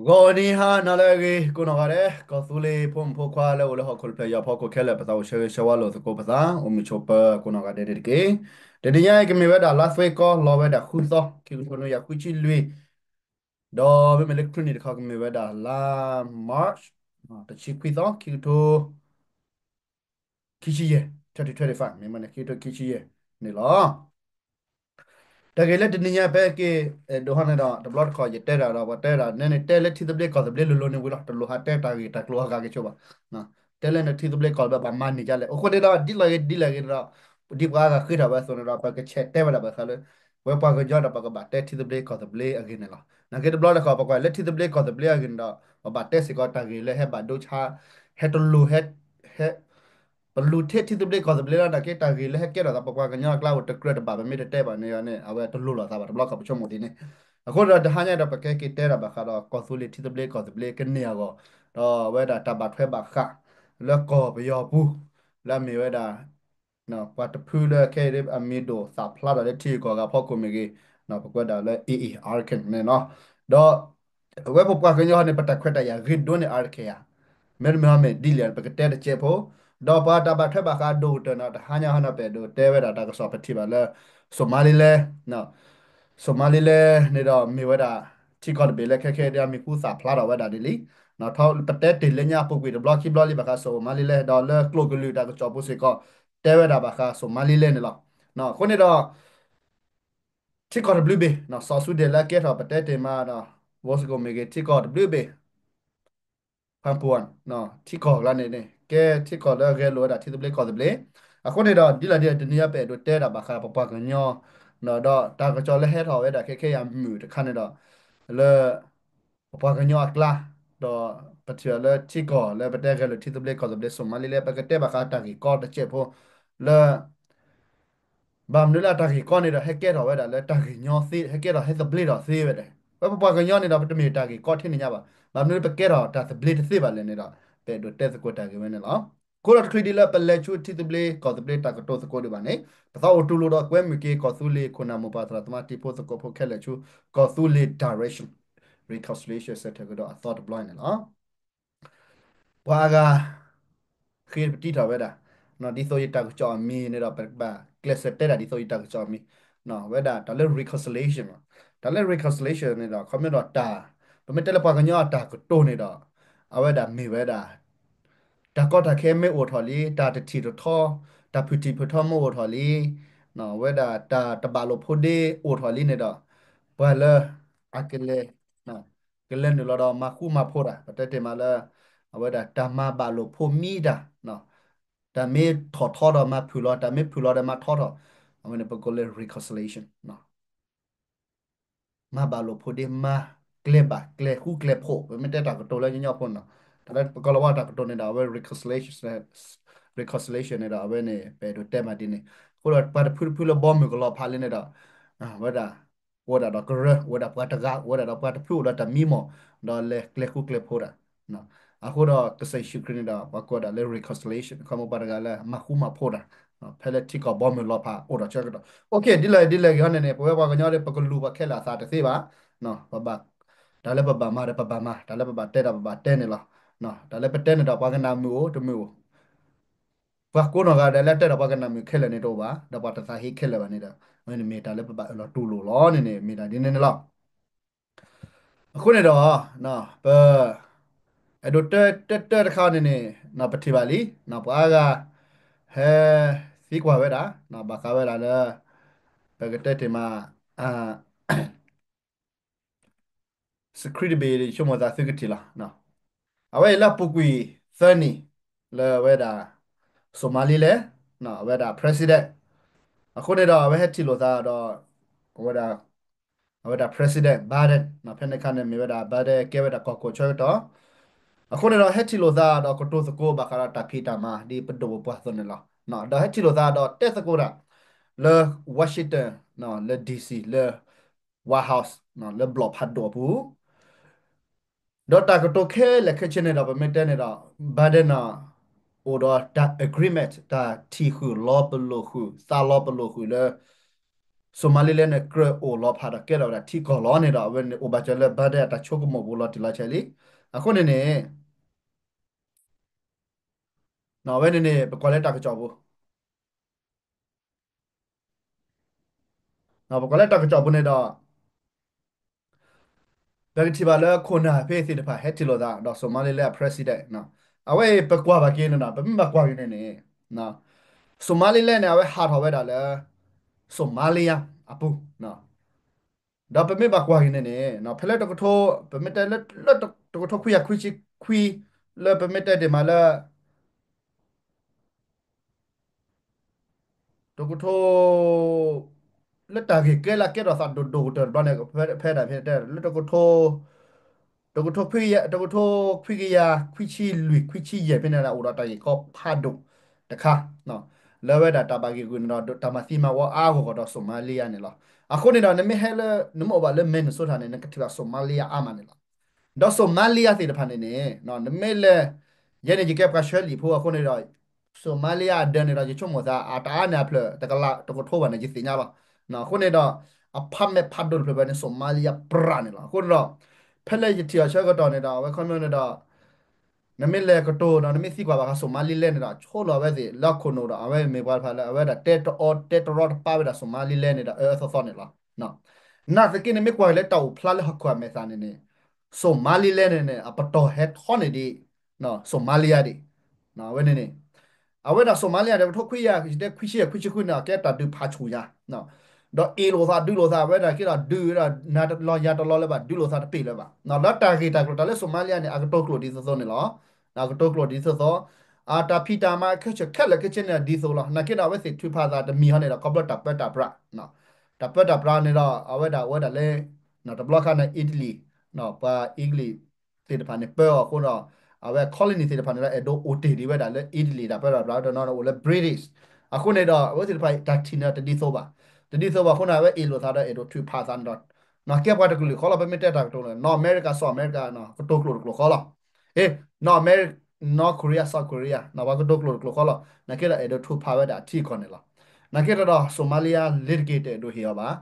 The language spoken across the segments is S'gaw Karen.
ဂီၤနံၤဟါနၤလၢအဂ့ၤ ကိးနီၢ်ဂၤဒဲး ကီၢ်သူလ့ၤဖိမုၣ်ဖိခွါလၢအိၣ်လၢဟီၣ်ခိၣ်တဖျၢၣ်ညါအဖီခိၣ်ခဲလၢာ် ပသးအိၣ်ဆၢဂ့ၤဆၢဝါလိာ်သကိးပသး အိၣ်မုာ်ဆိးပၢၤကိးနီၢ်ဂၤဒဲးန့ၣ်တက့ၢ်. တနံၤညါအံၤကမ့ၢ်ဝဲဒၣ်လါသွ့ကီ လီၤဝဲဒၣ်ဃုသီ ခံကထိနွံကယၤဃုဆံလွံၢ်, ဒီးမ့မ့ၢ်လၢချုးနံၣ်တခီကမ့ၢ်ဝဲဒၣ်လါ March တဆံခွံသီ ခံကထိ ခံဆံယဲၢ် twenty twenty-five မ့ၢ်မ့ၢ်န့ၣ် ခံကထိခံဆံယဲၢ်န့ၣ်လီၤ. တၢ်ဂ့ၢ်လၢတနံၤညါဖဲက့ၤ အဲၣ်ဒိးဟီန့ၣ်ဒီး တဘျီတခီၣ်ယတဲတၢ်ဒီး ပှၤတဲဒၣ် နဲန့ၣ်တဲလၢထံသဘျ့ကီၢ်သဘျ့လိၤလိၤန့ၣ်ဝံၤလီၤ တလိၣ်ဟးတဲတၢ်ဂ့ၢ်တၢ်ကျိၤအဂၤက့ၤဆိဘၣ်. တဲလၢနထံသဘျ့ကီၢ်သဘျ့ဘၣ်မၤန့ၢ်ဒ်လဲၣ် အဃိန့ၣ်ဒီး ဒ်လဲၣ်ဂ့ၤဒ်လဲၣ်ဂ့ၤဒီး ဒ်ပှၤအါဂၤဃ့ထီၣ်ဝဲအသိးန့ၣ်ဒီး ပကဆဲးတဲဝဲဒၣ်ဘၣ်ဃးလၢ ပဝဲပှၤကညီဒီး ပကဘၣ်တဲထံသဘျ့ကီၢ်သဘျ့အဂ့ၢ်န့ၣ်လီၤ. နာ်က့တဘျီတခီၣ် ပကွၢ်လၢထံသဘျ့ကီၢ်သဘျ့အဂ့ၢ်န့ၣ်ဒီး ပဘၣ်တဲစ့ၢ်ကီးတၢ်ဂ့ၢ်လၢဟဲဘၣ်ဒိဆါ ဟဲတလိၣ်ဟဲ ဟဲ ပလူၤထဲထံသဘျ့ကီၢ်သဘျ့လီၤ နာ်က့တၢ်ဂ့ၢ်လၢဟဲကဲထီၣ်သး ပပှၤကညီအကျါအိၣ်တကြၢးတဘၣ် ပမ့ၢ်တတဲဘၣ်န့ၣ်န့ၣ် အဝဲတလိၣ်လီၤသးဘၣ် တဘျီခီၣ်ပဆိကမိၣ်ဒ်န့ၣ်. အဃိဒီးတဟါညါဒီး ပကဲက့ၤတဲဒၣ်ဘၣ်ဃးဒီး ကီၢ်သူလ့ၤထံသဘျ့ကီၢ်သဘျ့ကန့ၢ်အဂီၢ် ဒီးဝဲဒၣ်တၢ်ဘၣ်ထွဲဘၣ်ဃး လၢကီၢ်ပယီၤပူၤ လၢအမ့ၢ်ဝဲဒၣ် ပှၤတဖုလၢခဲအံၤဒ်အမံၤဒိၣ်သၣ်ဖျါထီၣ်လၢထံဂုၤကီၢ်ဂၤဖီခိၣ်မ့ၢ်ဂ့ၤ ပကွဲးဒၣ်လၢ A A Arakan န့ၣ်လီၤ. ဒီး အဝဲပပှၤကညီန့ၣ် ပတၢ်ခွဲးတၢ်ယာ်ဂ့ၤဒိၣ်န့ၢ် Arakan ဧါ, မ့တမ့ၢ်ဟီမ့ၢ်ဒ်လဲၣ် ပကတဲတကဲးဖိ, ဒီးပှၤတၢ်ဘၣ်ထွဲဘၣ်ဃးဒိၣ်ကတၢၢ်န့ၣ် တဟါညါဟီန့ၣ် ပအဲၣ်ဒိးတဲဝဲဒၣ်တၢ်ကစီၣ်ပထံၣ်ဘၣ်လၢ Somaliland, Somaliland န့ၣ်ဒီးမ့ၢ်ဝဲဒၣ် ထံကီၢ်တဘ့ၣ်လၢခဲခဲဒ်အမံၤဟူသၣ်ဖျါထီၣ်ဝဲဒၣ်န့ၣ်လံ. ပတဲတ့ၢ်လၢညါအပူၤကွံာ်တဘျီခံဘျီလံဘၣ်ဃး Somaliland ဒီးလၢကျိာ်ကလုာ်တၢ်ကစီၣ်ပူၤစ့ၢ်ကီး တဲဝဲဒၣ်ဘၣ်ဃး Somaliland န့ၣ်လီၤ. အဃိန့ၣ်ဒီး ထံကီၢ်တဘျုးဘ့ၣ် စီၤစူဒ့ၣ်လၢအကဲထီၣ်ပတဲတ့ၢ်မးဒီး ဝီစကိးမ့ၢ်ဂ့ၤ ထံကီၢ်တဘျုးဘ့ၣ် ဖၣ်ပူၣ် ထံကီၢ်ကျါန့ၣ်န့ၣ် ကဲထံကီၢ်လၢအဂဲၤလိာ်ဝဲဒၣ်ထံသဘျ့ကီၢ်သဘျ့. အဃိန့ၣ်ဒီး ဒ်လဲၣ်ဒ်လဲၣ် တနံၤညါပအဲၣ်ဒိးတဲဒၣ်ဘၣ်ဃးပပှၤကညီ ဒီးတၢ်ကစီၣ်လၢဟဲထီၣ်ဝဲဒၣ်ခဲခဲအံၤအမုာ်တခါန့ၣ်ဒီး လၢ ပပှၤကညီအကျါ ဒီးပထံၣ်အီၤလၢထံကီၢ်လၢပတဲဂဲၤလိာ်ထံသဘျ့ကီၢ်သဘျ့ Somaliland ပကတဲဘၣ်ဃးတၢ်ဂ့ၢ်ကီတကဲးဖိ လၢ ဘၣ်မနုၤလၢအတၢ်ဂ့ၢ်ကီန့ၣ်ဒီး ဟဲကဲထီၣ်ဝဲဒၣ်လၢတၢ်ဂ့ၢ်ညီသ့ ဟဲကဲထီၣ်ဟဲသဘျ့ထီၣ်သ့ဝဲဒၣ်. ဝဲပပှၤကညီန့ၣ်ဒီး ပတမ့ၢ်တၢ်ဂ့ၢ်ကီထဲန့ၣ်ညါဘၣ်. ဘၣ်မနုၤလၢပကဲထီၣ်တၢ်သဘျ့တသ့ဘၣ်လဲၣ်န့ၣ်ဒီး ပအဲၣ်ဒိးတဲသကိးတၢ်ဂ့ၢ်ဝဲန့ၣ်လီၤ. အဃိဒီးတချုးဒံးလၢပလဲၤဆူထံသဘျ့ကီၢ်သဘျ့တၢ်ကတိၤသကိးဒံးဘၣ်န့ၣ် ပသးအိၣ်တူၢ်လိာ်ဒီးကွဲမုာ်က့ၤ ကီၢ်သူလ့ၤခိၣ်နၢ်မိၢ်ပၢ်သရၣ်သမါတံၤဖိသကိးဖိခဲလၢာ်ဆူ ကီၢ်သူလ့ၤ Direction Reconciliation Centre ကဒီးအသီတဘျီန့ၣ်လီၤ. ပှၤအါဂၤ ဃ့ပတံထီၣ်ဝဲဒၣ် ဒ်သိးယတၢ်ကစီၣ်အမံၤန့ၣ်ဒီး ပဘၣ်ကျဲးစၢးတဲဒၣ်ဒ်သိးယတၢ်ကစီၣ်အမံၤ ဝဲဒၣ်တၢ်လၢ reconciliation လီၤ. တၢ်လၢ reconciliation န့ၣ်ဒီး ခီဖျိဒီးတၢ် ပမ့ၢ်တဲလၢပှၤကညီအတၢ်ကတိၤန့ၣ်ဒီး အဝဲဒၣ်မ့ၢ်ဝဲဒၣ် တၢ်ကီတၢ်ခဲမ့ၢ်အိၣ်ထီၣ်လံ တၢ်တထံၣ်တထီ တၢ်ဖုၣ်ထံၣ်ဖုၣ်ထီမ့ၢ်အိၣ်ထီၣ်လံ ဝဲဒၣ်တၢ်တဘၣ်လိာ်ဖိးဒ့အိၣ်ထီၣ်လံန့ၣ်ဒီး ပှၤလၢ အကလဲၤ ကလဲၤနုာ်လီၤဒီးမၤဃူမၤဖိးတၢ် ပတဲတ့ၢ်မးလၢ အဝဲဒၣ်တၢ်မၤဘၣ်လိာ်ဖိးမံတၢ် တၢ်မ့ၢ်ထီၣ်ထီဒီးမၤဖုၣ်လီၤ တၢ်မ့ၢ်ဖုၣ်လီၤဒီးမၤထီထီၣ် အဝဲန့ၣ်ပကိးလၢ reconciliation မၤဘၣ်လိာ်ဖိးဒ့ မၤကျဲဘၣ်ကျဲဃူကျဲဖိး ပမ့ၢ်တဲတၢ်ကတိၤလၢညီညီဖိန့ၣ်ဒီး တၢ်လၢပကီၢ်လီၤဝါတၢ်ကတိၤန့ၣ်ဒီး အဝဲ reconciliation reconciliation န့ၣ်ဒီး အဝဲန့ၣ် ပအဲၣ်ဒိးတဲမးဒ်န့ၣ် အဃိဒီးပှၤတဖုတဖုလၢဘီမုၢ်ကလီၤဖးလံန့ၣ်ဒီး ဝဲဒၣ် အိၣ်ဝဲဒၣ်ဒီးကရၢ အိၣ်ဝဲဒၣ်ပှၤတဂၤ အိၣ်ဝဲဒၣ်ဒီးပှၤတဖုအိၣ်ဒီးတၢ်မံမီၢ် ဒီးလဲၤကျဲဃူကျဲဖိးတၢ် အဃိဒီးကစၢ်ယ့ၣ်ၡူးခရံာ်န့ၣ်ဒီး ပှၤကိးဒၣ်လၢ reconciliation ခီမီပှၤတဂၤလၢမၤဃူမၤဖိးတၢ် ဖဲလၢထံကီၢ်ဘီမုၢ်လီၤဖးအိၣ်ဒီးဆၢကတီၢ် okay ဒ်လဲၣ်ဒ်လဲၣ်ဂ့ၤဟီန့ၣ်န့ၣ် ပဝဲပှၤကညီဒီး ပကလူၤပှၤခဲလၢာ်အသးတသ့ဘၣ် ပဘၣ် တၢ်လၢပဘၣ်မၤဒီးပဘၣ်မၤ တၢ်လၢပဘၣ်တဲဒီးပဘၣ်တဲန့ၣ်လီၤ. တၢ်လၢပတဲန့ၣ်ဒီးပှၤကနၣ်မုာ်အိၣ်တမုာ်အိၣ် ပှၤကိးနီၢ်ဂၤဒဲးလၢတဲဒီးပှၤကနၣ်မုာ်ခဲလၢာ်န့ၣ်တအိၣ်ဘၣ် ဒီးပှၤတသးဟ့ခဲလၢာ်ဘၣ်န့ၣ်ဒီး မ့ၢ်တၢ်လၢပဘၣ်အၢၣ်လီၤတူၢ်လိာ်လီၤန့ၣ်န့ၣ် မ့ၢ်ဒၣ်ဒ်န့ၣ်န့ၣ်လီၤ. အဃိန့ၣ်ဒီး ပ အဲၣ်ဒိးတဲတၢ်တခါန့ၣ်န့ၣ် ပထံၣ်ဘၣ်လံ ပှၤအါဂၤ ဟဲသံကွၢ်ဝဲဒၣ် ဘၣ်ဃးဝဲဒၣ်လၢ ပကတဲတ့ၢ်မး screen တဘ့ၣ်ဆိကမိၣ်သးသုကထံၣ်လီၤ. အဝဲအံၤလၢအပူၤကွံာ်သၢနံၣ် လၢအဝဲဒၣ် Somaliland အဝဲဒၣ် president အဃိန့ၣ်ဒီး အဝဲဟဲထံၣ်လိာ်သးဒီး အဝဲဒၣ် အဝဲဒၣ် president Biden ဖဲန့ၣ်အခါန့ၣ် မ့ၢ်ဝဲဒၣ် Biden ကဲဝဲဒၣ်ကီၢ်ခိၣ်ဆၢကတီၢ် အဃိန့ၣ်ဒီး ဟဲထံၣ်လိာ်သးဒီးကတိၤသကိးဘၣ်ဃးဒီးတၢ်ဖံးတၢ်မၤ ဒ်ပဒိၣ်ပပှၢ်အသိးန့ၣ်လီၤ. ဒီးဟဲထံၣ်လိာ်သးဒီးတဲသကိးတၢ် လၢ Washington လၢ D C လၢ White House လၢဘျီၣ်ဖးဒိၣ်အပူၤ ဒီးတၢ်ကတိၤခဲလၢာ်ခဲဆ့န့ၣ်ဒီး ပမ့ၢ်တဲန့ၣ်ဒီး Biden န့ၣ် အိၣ်ဒီးတၢ် agreement တၢ်ထံၣ်ဃုာ်လီၤပလိာ်ဃုာ် သးလီၤပလိာ်ဃုာ်လၢ Somaliland န့ၣ် ကြၢးအိၣ်လီၤဖးဒီးကဲထီၣ်ဝဲဒၣ်ထံကီၢ်လီၤန့ၣ်ဒီး အဝဲန့ၣ်အိၣ်ဘၣ်စၢၤလၢ Biden အတၢ်ဆိကမိၣ်ပူၤလီၤတံၢ်လီၤဆဲးလံ. အဃိန့ၣ်န့ၣ် အဝဲန့ၣ်န့ၣ် ပကွၢ်လၢတၢ်ကစီၣ်ပူၤ ပကွၢ်လၢတၢ်ကစီၣ်ပူၤန့ၣ်ဒီး ပကထံၣ်ဘၣ်လၢခိၣ်နၢ်ဖဲသ့ၣ်တဖၣ်ဟဲထံၣ်လိာ်သးဒီး Somaliland အ president အဝဲအံၤပကွၢ်ဘၣ်က့ၤန့ၣ်ဒီး ပမ့ၢ်ဘၣ်ကွၢ်က့ၤန့ၣ်န့ၣ် Somaliland န့ၣ် အဝဲဟးထီၣ်ဝဲဒၣ်လၢ Somalia အပူၤ ဒီးပမ့ၢ်ဘၣ်ကွၢ်က့ၤန့ၣ်န့ၣ် ဖဲလၢတကထိ ပမ့ၢ်တဲလၢ လၢတကထိခွံကယၤခွံဆံခွံ လၢပမ့ၢ်တဲဒ်မးလၢ တကထိ လၢတၢ်ဂ့ၢ်ကဲလၢကဲထီၣ်သးဒိၣ်ဒိၣ်ကတၢၢ်တဘျီန့ၣ် ဖဲဒၣ်ဖဲတဲလၢတကထိ တကထိခွံကယၤ တကထိခွံကယၤခွံဆံလွံၢ်ခွံဆံယဲၢ်ဖဲန့ၣ် အိၣ်ဒီးတၢ်ဂ့ၢ်ကီဖးဒိၣ်တခါ လၢဝဲဒၣ်တၢ်ဘၣ်ဂ့ၢ်ဂုာ်န့ၣ်ဒီး တၢ်မၤသံမၤဝီအါဂီၢ်ဂီၢ်ဒီး Somalia န့ၣ်လီၤ. အဃိန့ၣ်ဒီး နမ့ၢ်ဟဲလၢ နမ့ၢ်အိၣ်ဘၣ်လၢ Minnesota န့ၣ် နကထံၣ်ဘၣ် Somalia အါမးန့ၣ်လီၤ. ဒီး Somalia သ့ၣ်တဖၣ်န့ၣ်န့ၣ် နမ့ၢ်လဲၤ ယဲန့ၣ် ယကဲပှၤဆှၢလံာ်ဖိ အဃိန့ၣ်ဒီး Somalia အဒၢးန့ၣ်ဒီး ယဆိကမိၣ်သး အတအါန့ၢ်အဖျၢၣ် တကလးတကထိဘၣ်န့ၣ် ယသ့ၣ်ညါလီၤ. အဃိန့ၣ်ဒီး အဖးမဲာ်ဖးဒိၣ်တဖျၢၣ်ဖဲန့ၣ် Somalia ပြးန့ၣ်လီၤ. အဃိန့ၣ်ဒီး ဖဲလၢယထံၣ်အီၤဆၢကတီၢ်န့ၣ်ဒီး အဝဲခီဖျိန့ၣ်ဒီး နမ့ၢ်လဲၤကတိၤဒီး နမ့ၢ်သံကွၢ်ဘၣ်ဃး Somaliland န့ၣ်ဒီး ဆိလီၤအဝဲသ့ၣ်လၢအခိၣ်နူာ်ဒီး အဝဲမ့ၢ်ပှၤတဖၣ်လၢ အဝဲဒၣ်တဲတအီတဲတရီတပါဝဲဒၣ် Somaliland န့ၣ်ဒီး အၢအၢသီသီန့ၣ်လီၤ. နာ်သက့န့ၣ် မ့ၢ်ကွၢ်က့ၤလၢတၢ်အိၣ်ဖျါလၢဟီၣ်ခိၣ်အမဲာ်သၣ်န့ၣ်န့ၣ် Somaliland န့ၣ်န့ၣ် အပတီၢ်ဟဲထီန့ၢ်ဒံး Somalia ဒံး အဝဲန့ၣ်န့ၣ် အဝဲဒၣ် Somalia န့ၣ် တကထိခွံကယၤ ယတဲခွံဆံယဲၢ် ခွံဆံဃုန့ၣ် အကဲတၢ်ဒုးဖးဆူၣ်ညါ ဒီးအ့ၣ်လိာ်သးဒုးလိာ်သး အဝဲဒၣ်က့ဒီးဒုးဝဲဒၣ် နၤတလီၤယၤတလီၤလၢၤဘၣ် ဒုးလိာ်သးတပ့ၢ်လၢၤဘၣ် လၢတၢ်ဂ့ၢ်တၢ်ကျိၤတၢ်လၢ Somalia န့ၣ် အကတိၤကျိာ်ဒ်သိးသိးန့ၣ်လီၤ. အကတိၤကျိာ်ဒ်သိးသိး အတၢ်ဖံးတၢ်မၤခဲဆ့ခဲလၢာ်ခဲဆ့န့ၣ်ဒ်သိးလီၤ. နာ်က့ဒီး အဝဲသ့ၣ်ထုးဖးသးတမံၤဟီန့ၣ်ဒီး ခီဖျိတၢ်ပၢတၢ်ပြး တၢ်ပၢတၢ်ပြးန့ၣ်ဒီး အဝဲဒၣ်ဝဲဒၣ်လၢ တဘျီခါန့ၣ် Italy ပှၤ Italy သ့ၣ်တဖၣ်န့ၣ် ပၢအီၤအဃိဒီး အဝဲ colony သ့ၣ်တဖၣ်န့ၣ်ဒီး အဲၣ်ဒိးအိၣ်တ့ၢ်ဒံးဝဲဒၣ်လၢ Italy တၢ်ပၢတၢ်ပြး ဒီးနီၢ်အိၣ်လၢ British အဃိန့ၣ်ဒီး အဝဲသ့ၣ်တဖၣ်တၢ်ထံၣ်န့ၣ်တဒ်သိးဘၣ်. တဒ်သိးဘၣ်အဃိန့ၣ် အဝဲအ့ၣ်လိာ်သးဒီးအဲၣ်ဒိးထုးဖးသးန့ၣ်ဒီး နီၢ်ကဲပှၤတကလုာ်ဃီလီၤ ပမ့ၢ်တဲတၢ်ကတိၤလၢ နီၢ်အမဲရကၤ စီၤအမဲရကၤ ကတိၤကျိာ်တကျိာ်ဃီလီၤ. အ့ နီၢ်အမဲရ North Korea South Korea နီၢ်ပှၤကတိၤကျိာ်တကျိာ်ဃီလီၤ. နာ်က့ဒီးအဲၣ်ဒိးထုးဖးဝဲဒၣ်အထံအကီၢ်န့ၣ်လီၤ. နာ်က့ဒီး Somalia လ့ၤတက့ၤတအဲၣ်ဒိးဟ့ၣ်အီၤဘၣ်.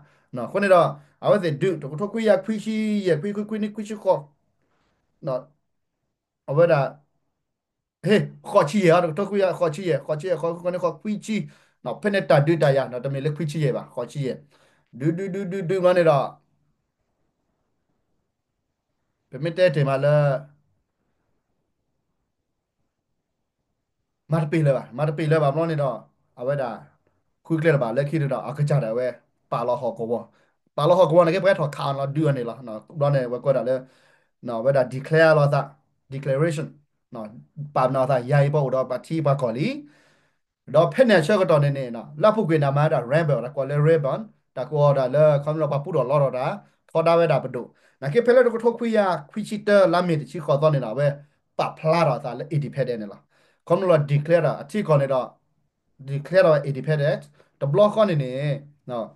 အဃိန့ၣ်ဒီး အဝဲသ့ၣ်ဒုး တကထိခွံကယၤခွံဆံယဲၢ် ခွံခွံခွံနွံ ခွံဆံဃိး အဝဲဒၣ် ဟ့ၣ် ဃိးဆံယဲၢ် တကထိခွံကယၤ ဃိးဆံယဲၢ် ဃိးဆံယဲၢ် ဃိးဆံဃိးန့ၣ် ဃိးခွံဆံ ဖဲန့ၣ်တၢ်ဒုးတၢ်ယၤ တမ့ၢ်လၢခွံဆံယဲၢ်ဘၣ် ဃိးဆံယဲၢ် ဒုးဒုးဒုးဒုးဒုးဘျီန့ၣ်ဒီး ပမ့ၢ်တဲတ့ၢ်မးလၢ မၤတပ့ၢ်လၢၤဘၣ် မၤတပ့ၢ်လၢၤဘၣ်ဘျီန့ၣ်ဒီး အဝဲဒၣ် ဃုကျဲတဘၣ်လၢခံန့ၣ်ဒီး အကစၢ်ဒၣ်ဝဲ ပာ်လီၤဟီၣ်ကဝီၤ ပာ်လီၤဟီၣ်ကဝီၤန့ၣ်က့ ပှၤထီၣ်ခးအီၤလီၤ ဒုးအီၤန့ၣ်လီၤ. ဘျီန့ၣ် ဝဲကွဲးဒၣ်လၢ အဝဲဒၣ် declare လီၤသး declaration ပာ်ပနီၣ်သး ယၤအံၤပှၤအိၣ်ဒီးပှၤထံပှၤကီၢ်လံ ဒီးဖဲန့ၣ်အဆၢကတီၢ်န့ၣ်န့ၣ် လၢအပူၤကွံာ်န့ၣ် မၤဝဲဒၣ် rebel တၢ်ကိးလၢ rebel တၢ်ကိးအီၤဒၣ်လၢ ခီဖျိပှၤပူထီၣ်လီထီၣ်တၢ် ထီဒါဝဲဒၣ်ပဒိၣ် နာ်က့ဖဲလၢတကထိခွံကယၤခွံဆံတၢ လါမ့ၤတဆံဃိးသီန့ၣ်ဒီး အဝဲပာ်ဖျါထီၣ်အသးလၢ independent န့ၣ်လီၤ. ခီဖျိလီၤ declare ဒီးအထံကီၢ်န့ၣ်ဒီး declare ဒီးဝဲ independent တဘျီဃီန့ၣ်န့ၣ်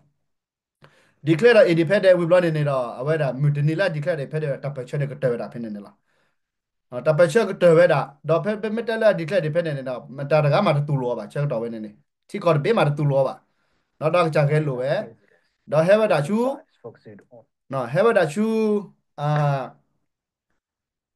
declare ဒီး independent ဝံၤဘျီန့ၣ်န့ၣ်ဒီး အဝဲဒၣ်မုၢ်တနံၤလၢ declare independent တၢ်ပၢၢ်ဆၢန့ၣ်ကတၢၢ်ဝဲဒၣ်ဖဲန့ၣ်န့ၣ်လီၤ. တၢ်ပၢၢ်ဆၢကတၢၢ်ဝဲဒၣ် ဒီးဖဲမ့ၢ်တဲလၢ declare independent န့ၣ်ဒီး မတၤတဂၤမးတတူၢ်လိာ်အီၤဘၣ် ဆၢကတီၢ်ဝဲန့ၣ်န့ၣ် ထံကီၢ်တဘ့ၣ်မးတတူၢ်လိာ်အီၤဘၣ်. ဒီးဒီးကစၢ်ဂဲၤလိာ်ဝဲ ဒီးဟဲဝဲဒၣ်ဆူ ဟဲဝဲဒၣ်ဆူ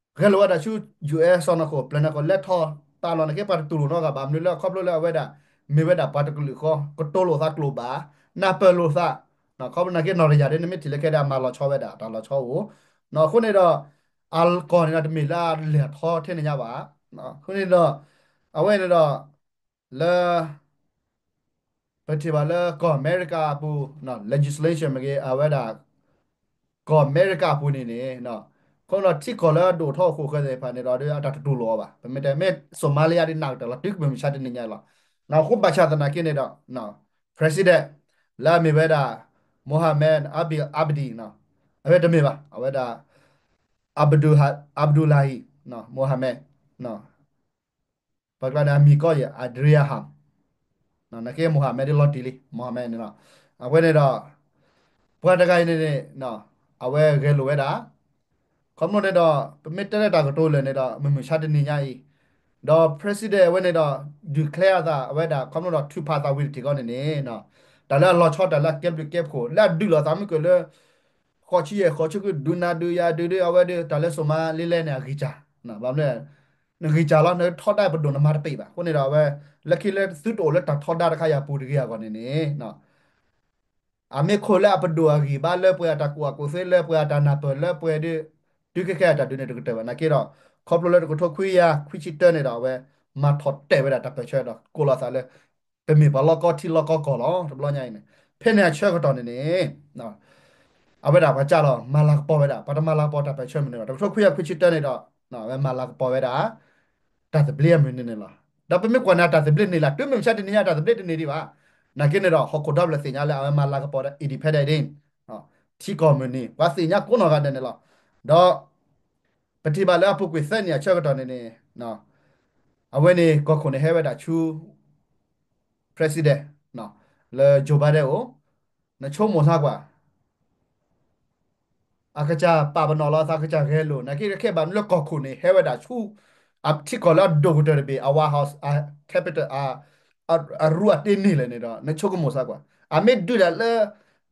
ဂဲၤလိာ်ဝဲဒၣ်ဆူ ယူၢ်အဲၣ် စီၢ်နီၤခိၣ် ပျဲၢ်နီၤခိၣ် လဲၤထီၣ်ပာ်လီၤနာ်က့ ပှၤတတူၢ်လိာ်နီတဂၤဘၣ် မနုၤလၢခီဖျိလၢအဝဲဒၣ် မ့ၢ်ဝဲဒၣ်ပှၤတကလုာ်ဃီ ကတိၤလိာ်သးကျိာ်ဘၣ် နၢ်ပၢၢ်လိာ်သး ခီဖျိနာ်က့နီၢ်တယၤဒ်န့ၣ် မ့ၢ်ထံၣ်လၢခဲဒၣ် အမၤလီၤဆီဝဲဒၣ် တၢ်လီၤဆီအိၣ် အဃိန့ၣ်ဒီး အကီၢ်န့ၣ်ဒီး တမ့ၢ်လၢအလဲၤထီထဲန့ၣ်ညါဘၣ်. အဃိန့ၣ်ဒီး အဝဲန့ၣ်ဒီး လၢ ပထံၣ်ဘၣ်လၢကီၢ်အမဲရကၤအပူၤ legislation မ့ၢ်ဂ့ၤ အဝဲဒၣ် ကီၢ်အမဲရကၤအပူၤန့ၣ်န့ၣ် ခီဖျိထံကီၢ်လၢအဒိၣ်ထီၣ်အခိၣ်ဃၢၤသ့ၣ်တဖၣ်န့ၣ်ဒီး အတၢ်တတူၢ်လိာ်အီၤဘၣ်. ပမ့ၢ်တဲမ့ၢ် Somalia ဒ်နၢ်ကတၢၢ်လီၤ တုၤမုၢ်မဆါတနံၤညါလီၤ. အဃိဘၣ်ဆၣ်သနာ်က့န့ၣ်ဒီး president လၢအမ့ၢ်ဝဲဒၣ် Mohamed Abdi အဝဲတမ့ၢ်ဘၣ် အဝဲဒၣ် Abdul Abdullahi Mohamed ပှၤကျါန့ၣ် အမံၤကီယဲၢ် Adriaham နာ်က့ Mohamed ဒ်လီၤတံၢ်လံ Mohamed န့ၣ်လီၤ. အဝဲန့ၣ်ဒီး ပှၤတဂၤအံၤန့ၣ်န့ၣ် အဝဲဂဲၤလိာ်ဝဲဒၣ် ခီဖျိန့ၣ်ဒီး ပမ့ၢ်တဲလၢတၢ်ကတိၤလၢာ်န့ၣ်ဒီး မုၢ်မုၢ်ဆါတနံၤညါအံၤ ဒီး president အဝဲန့ၣ်ဒီး declare အသး အဝဲဒၣ် ခီဖျိဒီးထုးဖးသးဝံၤတထံၣ်ဃီန့ၣ်န့ၣ် တၢ်လၢအလီၤဆီ တၢ်လၢအကဲဘျုးကဲဖှိၣ် လၢအဒုးလိာ်သးမုၢ်ကၢၢ်လၢ ဃိးဆံယဲၢ် ဃိးဆံဃု ဒုးနၤဒုးယၤဒုးဒုး အဝဲဒုး တၢ်လၢစိၤမါလ့လဲၣ်န့ၣ် အဂံၢ်စၢ်, ဘၣ်မနုၤလဲၣ် နဂံၢ်စၢ်လီၤ နထီဒါပဒိၣ်နမၤတပ့ၢ်ဘၣ်. အဃိန့ၣ်ဒီး အဝဲ လၢခံလၢသုတအိၣ်လၢတၢ်ထီဒါတခါအံၤအပူၤတဂ့ၤအဂီၢ်န့ၣ်န့ၣ် အမ့ၢ်ခိၣ်လၢအပဒိၣ်အဂံၢ်ဘါ လၢပှဲၤအတၢ်ကူၣ်ဘၣ်ကူၣ်သ့ လၢပှဲၤအတၢ်နၢ်ပၢၢ် လၢပှဲၤဒုး တုၤခဲခဲအတၢ်ဒုးန့ၣ်တကတၢၢ်ဘၣ်. နာ်က့ဒီး ခီဖျိလၢတကထိခွံကယၤခွံဆံတၢန့ၣ်ဒီး အဝဲမၤထီၣ်တဲာ်ဝဲဒၣ်တၢ်ပၢၢ်ဆၢဒီး ကိးလီၤသးလၢ ပမ့ၢ်ပှၤလီၢ်ကီထံလီၢ်ကီကီၢ်လီၤ တဘျီညါအံၤန့ၣ်. ဖဲန့ၣ်အဆၢကတီၢ်န့ၣ်န့ၣ် အဝဲဒၣ်ပှၤကၢ်လီၤ မၤလၤကပီၤဝဲဒၣ် ပှၤတမၤလၤကပီၤတၢ်ပၢၢ်ဆၢမနုၤဘၣ်. တကထိခွံကယၤခွံဆံတၢန့ၣ်ဒီး အဝဲမၤလၤကပီၤဝဲဒၣ် တၢ်သဘျ့အမုၢ်နံၤန့ၣ်လီၤ. ဒီးပမ့ၢ်ကွၢ်န့ၣ် တၢ်သဘျ့န့ၣ်လီၤ တုၤမုၢ်မဆါတနံၤညါ တၢ်သဘျ့တန့ၢ်ဒံးဘၣ်. နာ်က့န့ၣ်ဒီး ဟီၣ်ခိၣ်ဒီဘ့ၣ်သ့ၣ်ညါလၢအဝဲမၤလၤကပီၤဒီး independent ထံကီၢ်မုၢ်နံၤ ပှၤသ့ၣ်ညါကိးနီၢ်ဂၤဒဲးန့ၣ်လီၤ. ဒီး ပထံၣ်ဘၣ်လၢအပူၤကွံာ်သၢနံၣ်အဆၢကတီၢ်န့ၣ်န့ၣ် အဝဲန့ၣ်ကီၢ်ခိၣ်န့ၣ်ဟဲဝဲဒၣ်ဆူ president လၢ Joe Biden အိၣ် နဆိကမိၣ်ဆါကွၢ် အကစၢ်ပာ်ပနီၣ်လီၤသး ကစၢ်ဂဲၤလိာ် နာ်က့ခဲခဲဘၣ်မနုၤလၢကီၢ်ခိၣ်န့ၣ် ဟဲဝဲဒၣ်ဆူ အထံကီၢ်လၢအဒိၣ်ကတၢၢ်တဘ့ၣ် အ White House အ capital အ အရူအတ့န့ၢ်လဲၣ်န့ၣ်ဒီး နဆိကမိၣ်ဆါကွၢ် အမ့ၢ်ဒုးတၢ်လၢ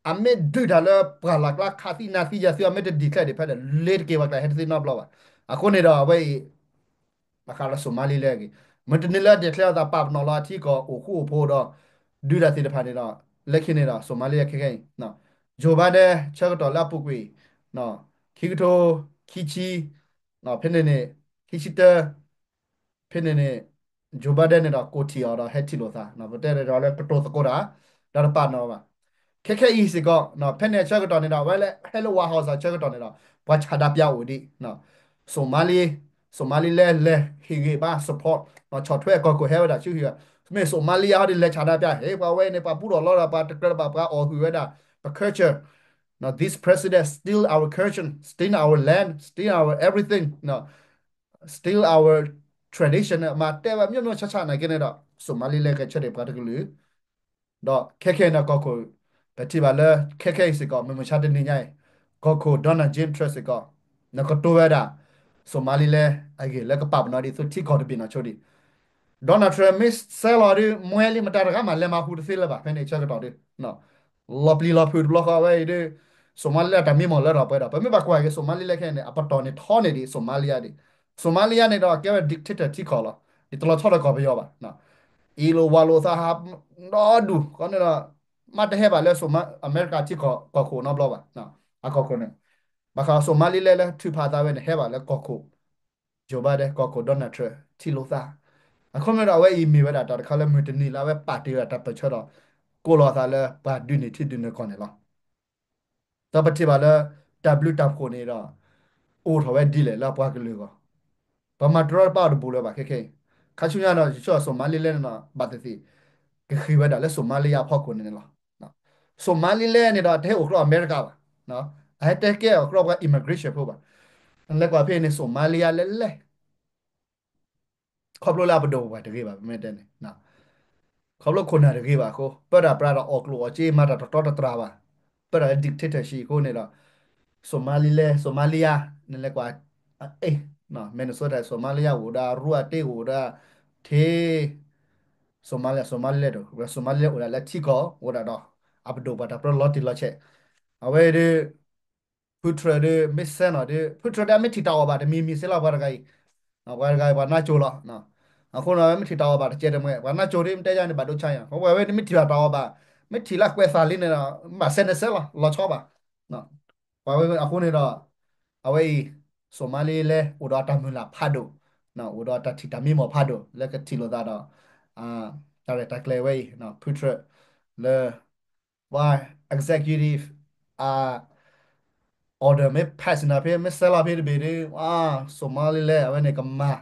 အမ့ၢ်ဒုးတၢ်လၢပှၢ်လၢ်ကျါ ခးသံနၤသံယၤသံ အမ့ၢ်တ declare ဒံးဖဲဒီး လ့ၤတက့ၤပှၤကျါဟဲတသ့နီတဘျီဘၣ်. အဃိန့ၣ်ဒီး အဝဲအံၤ ဘၣ်ဃးဒီးစိၤမါလံလဲၣ်အဂ့ၢ် မုၢ်တနံၤလၢအ declare အသး ပာ်ပနီၣ်လီၤအထံကီၢ်အိၣ်ဃူအိၣ်ဖိးဒီး ဒုးတၢ်သ့ၣ်တဖၣ်န့ၣ်ဒီး လၢခံန့ၣ်ဒီး စိၤမါလံခဲခဲအံၤ Joe Biden ဆၢကတီၢ်လၢအပူၤကွံာ် ခံကထိခံဆံ ဖဲန့ၣ်န့ၣ် ခံဆံတၢ ဖဲန့ၣ်န့ၣ် Joe Biden န့ၣ်ဒီး ကိးထံၣ်အီၤဒီးဟဲထံၣ်လိာ်သး ပတဲန့ၣ်ဒီးလၢကတိၤသကိးတၢ် ဒီးတပာ်နီၣ်ဘၣ်. ခဲခဲအံၤစ့ၢ်ကီး ဖဲန့ၣ်အဆၢကတီၢ်န့ၣ်ဒီး အဝဲလၢဟဲလၢ White House အဆၢကတီၢ်န့ၣ်ဒီး ပှၤဆန္ဒပြအိၣ်ဒံး စိၤမါလံ စိၤမါလံလဲၣ်လဲၣ်ဟ့ၣ်ဂံၢ်ဘါ support ဆီၣ်ထွဲကီၢ်ခိၣ်ဟဲဝဲဒၣ်ဆူဟံၣ် မ့ၢ်စိၤမါလံယါဟီဒ်လဲၤဆန္ဒပြ ဟ့ၣ်ပှၤဝဲန့ၣ် ပှၤပူထီၣ်လီၤဒီး ပှၤတကြၢးတဘၣ် ပှၤအီၣ်ဟုၣ်ဝဲဒၣ် ပ culture, this president steal our culture, steal our land, steal our everything, steal our tradition မၤတဲဝဲ မျိုးမျိုးခြားခြား နာ်က့န့ၣ်ဒီး စိၤမါလံလဲၣ်ဂဲၤဆၢထၢၣ်ပှၤတကလုာ် ဒီးခဲခဲအံၤန့ၣ်ကီၢ်ခိၣ် ပထံၣ်ဘၣ်လၢ ခဲခဲအံၤစ့ၢ်ကီး မုၢ်မဆါတနံၤညါအံၤ ကီၢ်ခိၣ် Donald James Trump စ့ၢ်ကီး နကတိၤဝဲဒၣ် စိၤမါလံလဲၣ်အဂ့ၢ်လၢကပာ်ပနီၣ်ဒ်သိးထံကီၢ်တဘ့ၣ်နီၢ်ဆိဒံး Donald Trump မ့ၢ်ဆဲးလီၤဒုး မွဲလံမတၤတဂၤမးလဲၤမၤဟူးတသ့လၢၤဘၣ် ဖဲန့ၣ်အဆၢကတီၢ်ဒုး လီၤပျံၤလီၤဖုးတဘျီဃီဝဲအံၤဒုး စိၤမါလံလဲၣ်တၢ်မံမီၢ်လၢထီၣ်ပှဲၤဒီး ပမ့ၢ်ဘၣ်ကွၢ်က့ၤ စိၤမါလံလဲၣ်ခဲအံၤန့ၣ် အပတီၢ်န့ၣ်ထီန့ၢ်ဒံး စိၤမါလံယါဒံး စိၤမါလံယါန့ၣ်ဒီးကဲဝဲ dictator ထံကီၢ်လီၤ. ယတလီၤဆီဒီးကီၢ်ပယီၤဘၣ် အံၤလိာ်ဝၤလိာ်သးဟးဒီဒူၣ် ခီန့ၣ်ဒီး မ့ၢ်တဟဲဘၣ်လၢ အမဲရကၤထံကီၢ်ခိၣ်နီတဘျီဘၣ် အကီၢ်ခိၣ်န့ၣ် ဘၣ်ဃးစိၤမါလံလဲၣ်လၢထုးဖးသးဝဲန့ၣ် ဟဲဘၣ်လၢကီၢ်ခိၣ် Joe Biden ကီၢ်ခိၣ် Donald Trump ထံၣ်လိာ်သး အဃိန့ၣ်ဒီး အဝဲအံၤမ့ၢ်ဝဲဒၣ်တၢ်တခါလၢမုၢ်တနံၤလၢအဝဲပာ်တ့ၢ်ဝဲဒၣ်တၢ်ပၢၢ်ဆၢဒီး ကိးလီၤသးလၢပှၤဒုးန့ၢ်ထံဒုးန့ၢ်ကီၢ်န့ၣ်လီၤ. ဒီးပထံၣ်ဘၣ်လၢ တၢ်ဘျုးတၢ်ဖှိၣ်န့ၣ်ဒီး အိၣ်ထီၣ်ဝဲဒ်လဲၣ်လၢပှၤကလုာ်အဂီၢ် ပှၤမၤတရီတပါအီၤတဘူးလၢၤဘၣ်ခဲခဲအံၤ ခါဆူညါဒီး ယဆိကမိၣ်စိၤမါလံလဲၣ်န့ၣ်ဒီး ဘၣ်သ့ၣ်သ့ၣ် ကဃ့ဝဲဒၣ်လၢစိၤမါလံယါအဖီခိၣ်န့ၣ်န့ၣ်လီၤ. စိၤမါလံလဲၣ်န့ၣ်ဒီး တဟဲအိၣ်ကျီအမဲရကၤဘၣ် အဟဲတဲကဲအီၤကျီပှၤ immigration ဖိဘၣ်. နလဲၤကွၢ်ဖဲအံၤန့ၣ် စိၤမါလံယါလဲၣ်လဲၣ် ခီဖျိလၢအပဒိၣ်ပပှၢ်တဂ့ၤဘၣ် ပမ့ၢ်တဲန့ၣ် ခီဖျိခိၣ်နၢ်တဂ့ၤဘၣ်အဃိ ပၢတၢ်ပြးဒီးအီၣ်ကျိၣ်အီၣ်စ့ မၤတၢ်တတီတတြၢ်ဘၣ် ပၢတၢ်လၢ dictatorship အဃိန့ၣ်ဒီး စိၤမါလံလဲၣ် စိၤမါလံယါ နလဲၤကွၢ် အ့ Minnesota စိၤမါလံယါအိၣ်ဒီး ရူအတ့အိၣ်ဒီး ထ့ စိၤမါလံ စိၤမါလံလဲၣ်ဒီး စိၤမါလံလဲၣ်အိၣ်ဒၣ်လၢထံကီၢ်အိၣ်ဒၣ်ဒီး အပဒိၣ်ပှၤတၢ်ပြၢလီၤတံၢ်လီၤဆဲး အဝဲဒုး ဖုထြၢးဒုး မ့ၢ်စဲနီၤဒုး ဖုထြၢးဒုး အမ့ၢ်ထံၣ်တၢ်အီၣ်ဘၣ်တမံၤမံၤစ့လီၤ ပှၤတဂၤအံၤ ပှၤတဂၤအံၤ ပှၤနါစိၤလီၤ. အဃိန့ၣ် မ့ၢ်ထံၣ်တၢ်အီၣ်ဘၣ်တကဲတမှဲ ပှၤနါစိၤဒုး မ့ၢ်တဲယါန့ၣ် ဘၣ်ဒိဆါယါ ပဝဲမ့ၢ်ထံၣ်ဘၣ်တၢ်အီၣ်ဘၣ် မ့ၢ်ထံၣ်လၢကွဲးသးလံန့ၣ်ဒီး ဘၣ်စဲန့ၣ်စဲလီၤ လီၤဆီဘၣ် ပှၤဝဲအဃိန့ၣ်ဒီး အဝဲအံၤ စိၤမါလံလဲၣ် အိၣ်ဒီးတၢ်မုၢ်လၢ်ဖးဒိၣ် အိၣ်ဒီးတၢ်ထံၣ်တၢ်မံမီၢ်ဖးဒိၣ် လၢကထံၣ်လိာ်သးဒီး တၢ်ရဲၣ်တၢ်ကျဲၤဝဲအံၤ ဖုထြၢး လၢ ပှၤ executive အ order မ့ၢ် pass န့ၣ်ဖဲ မ့ၢ်စဲလီၤဖဲတဘ့ၣ်ဒုး အ စိၤမါလံလဲၣ် အဝဲန့ၣ်ကမၤ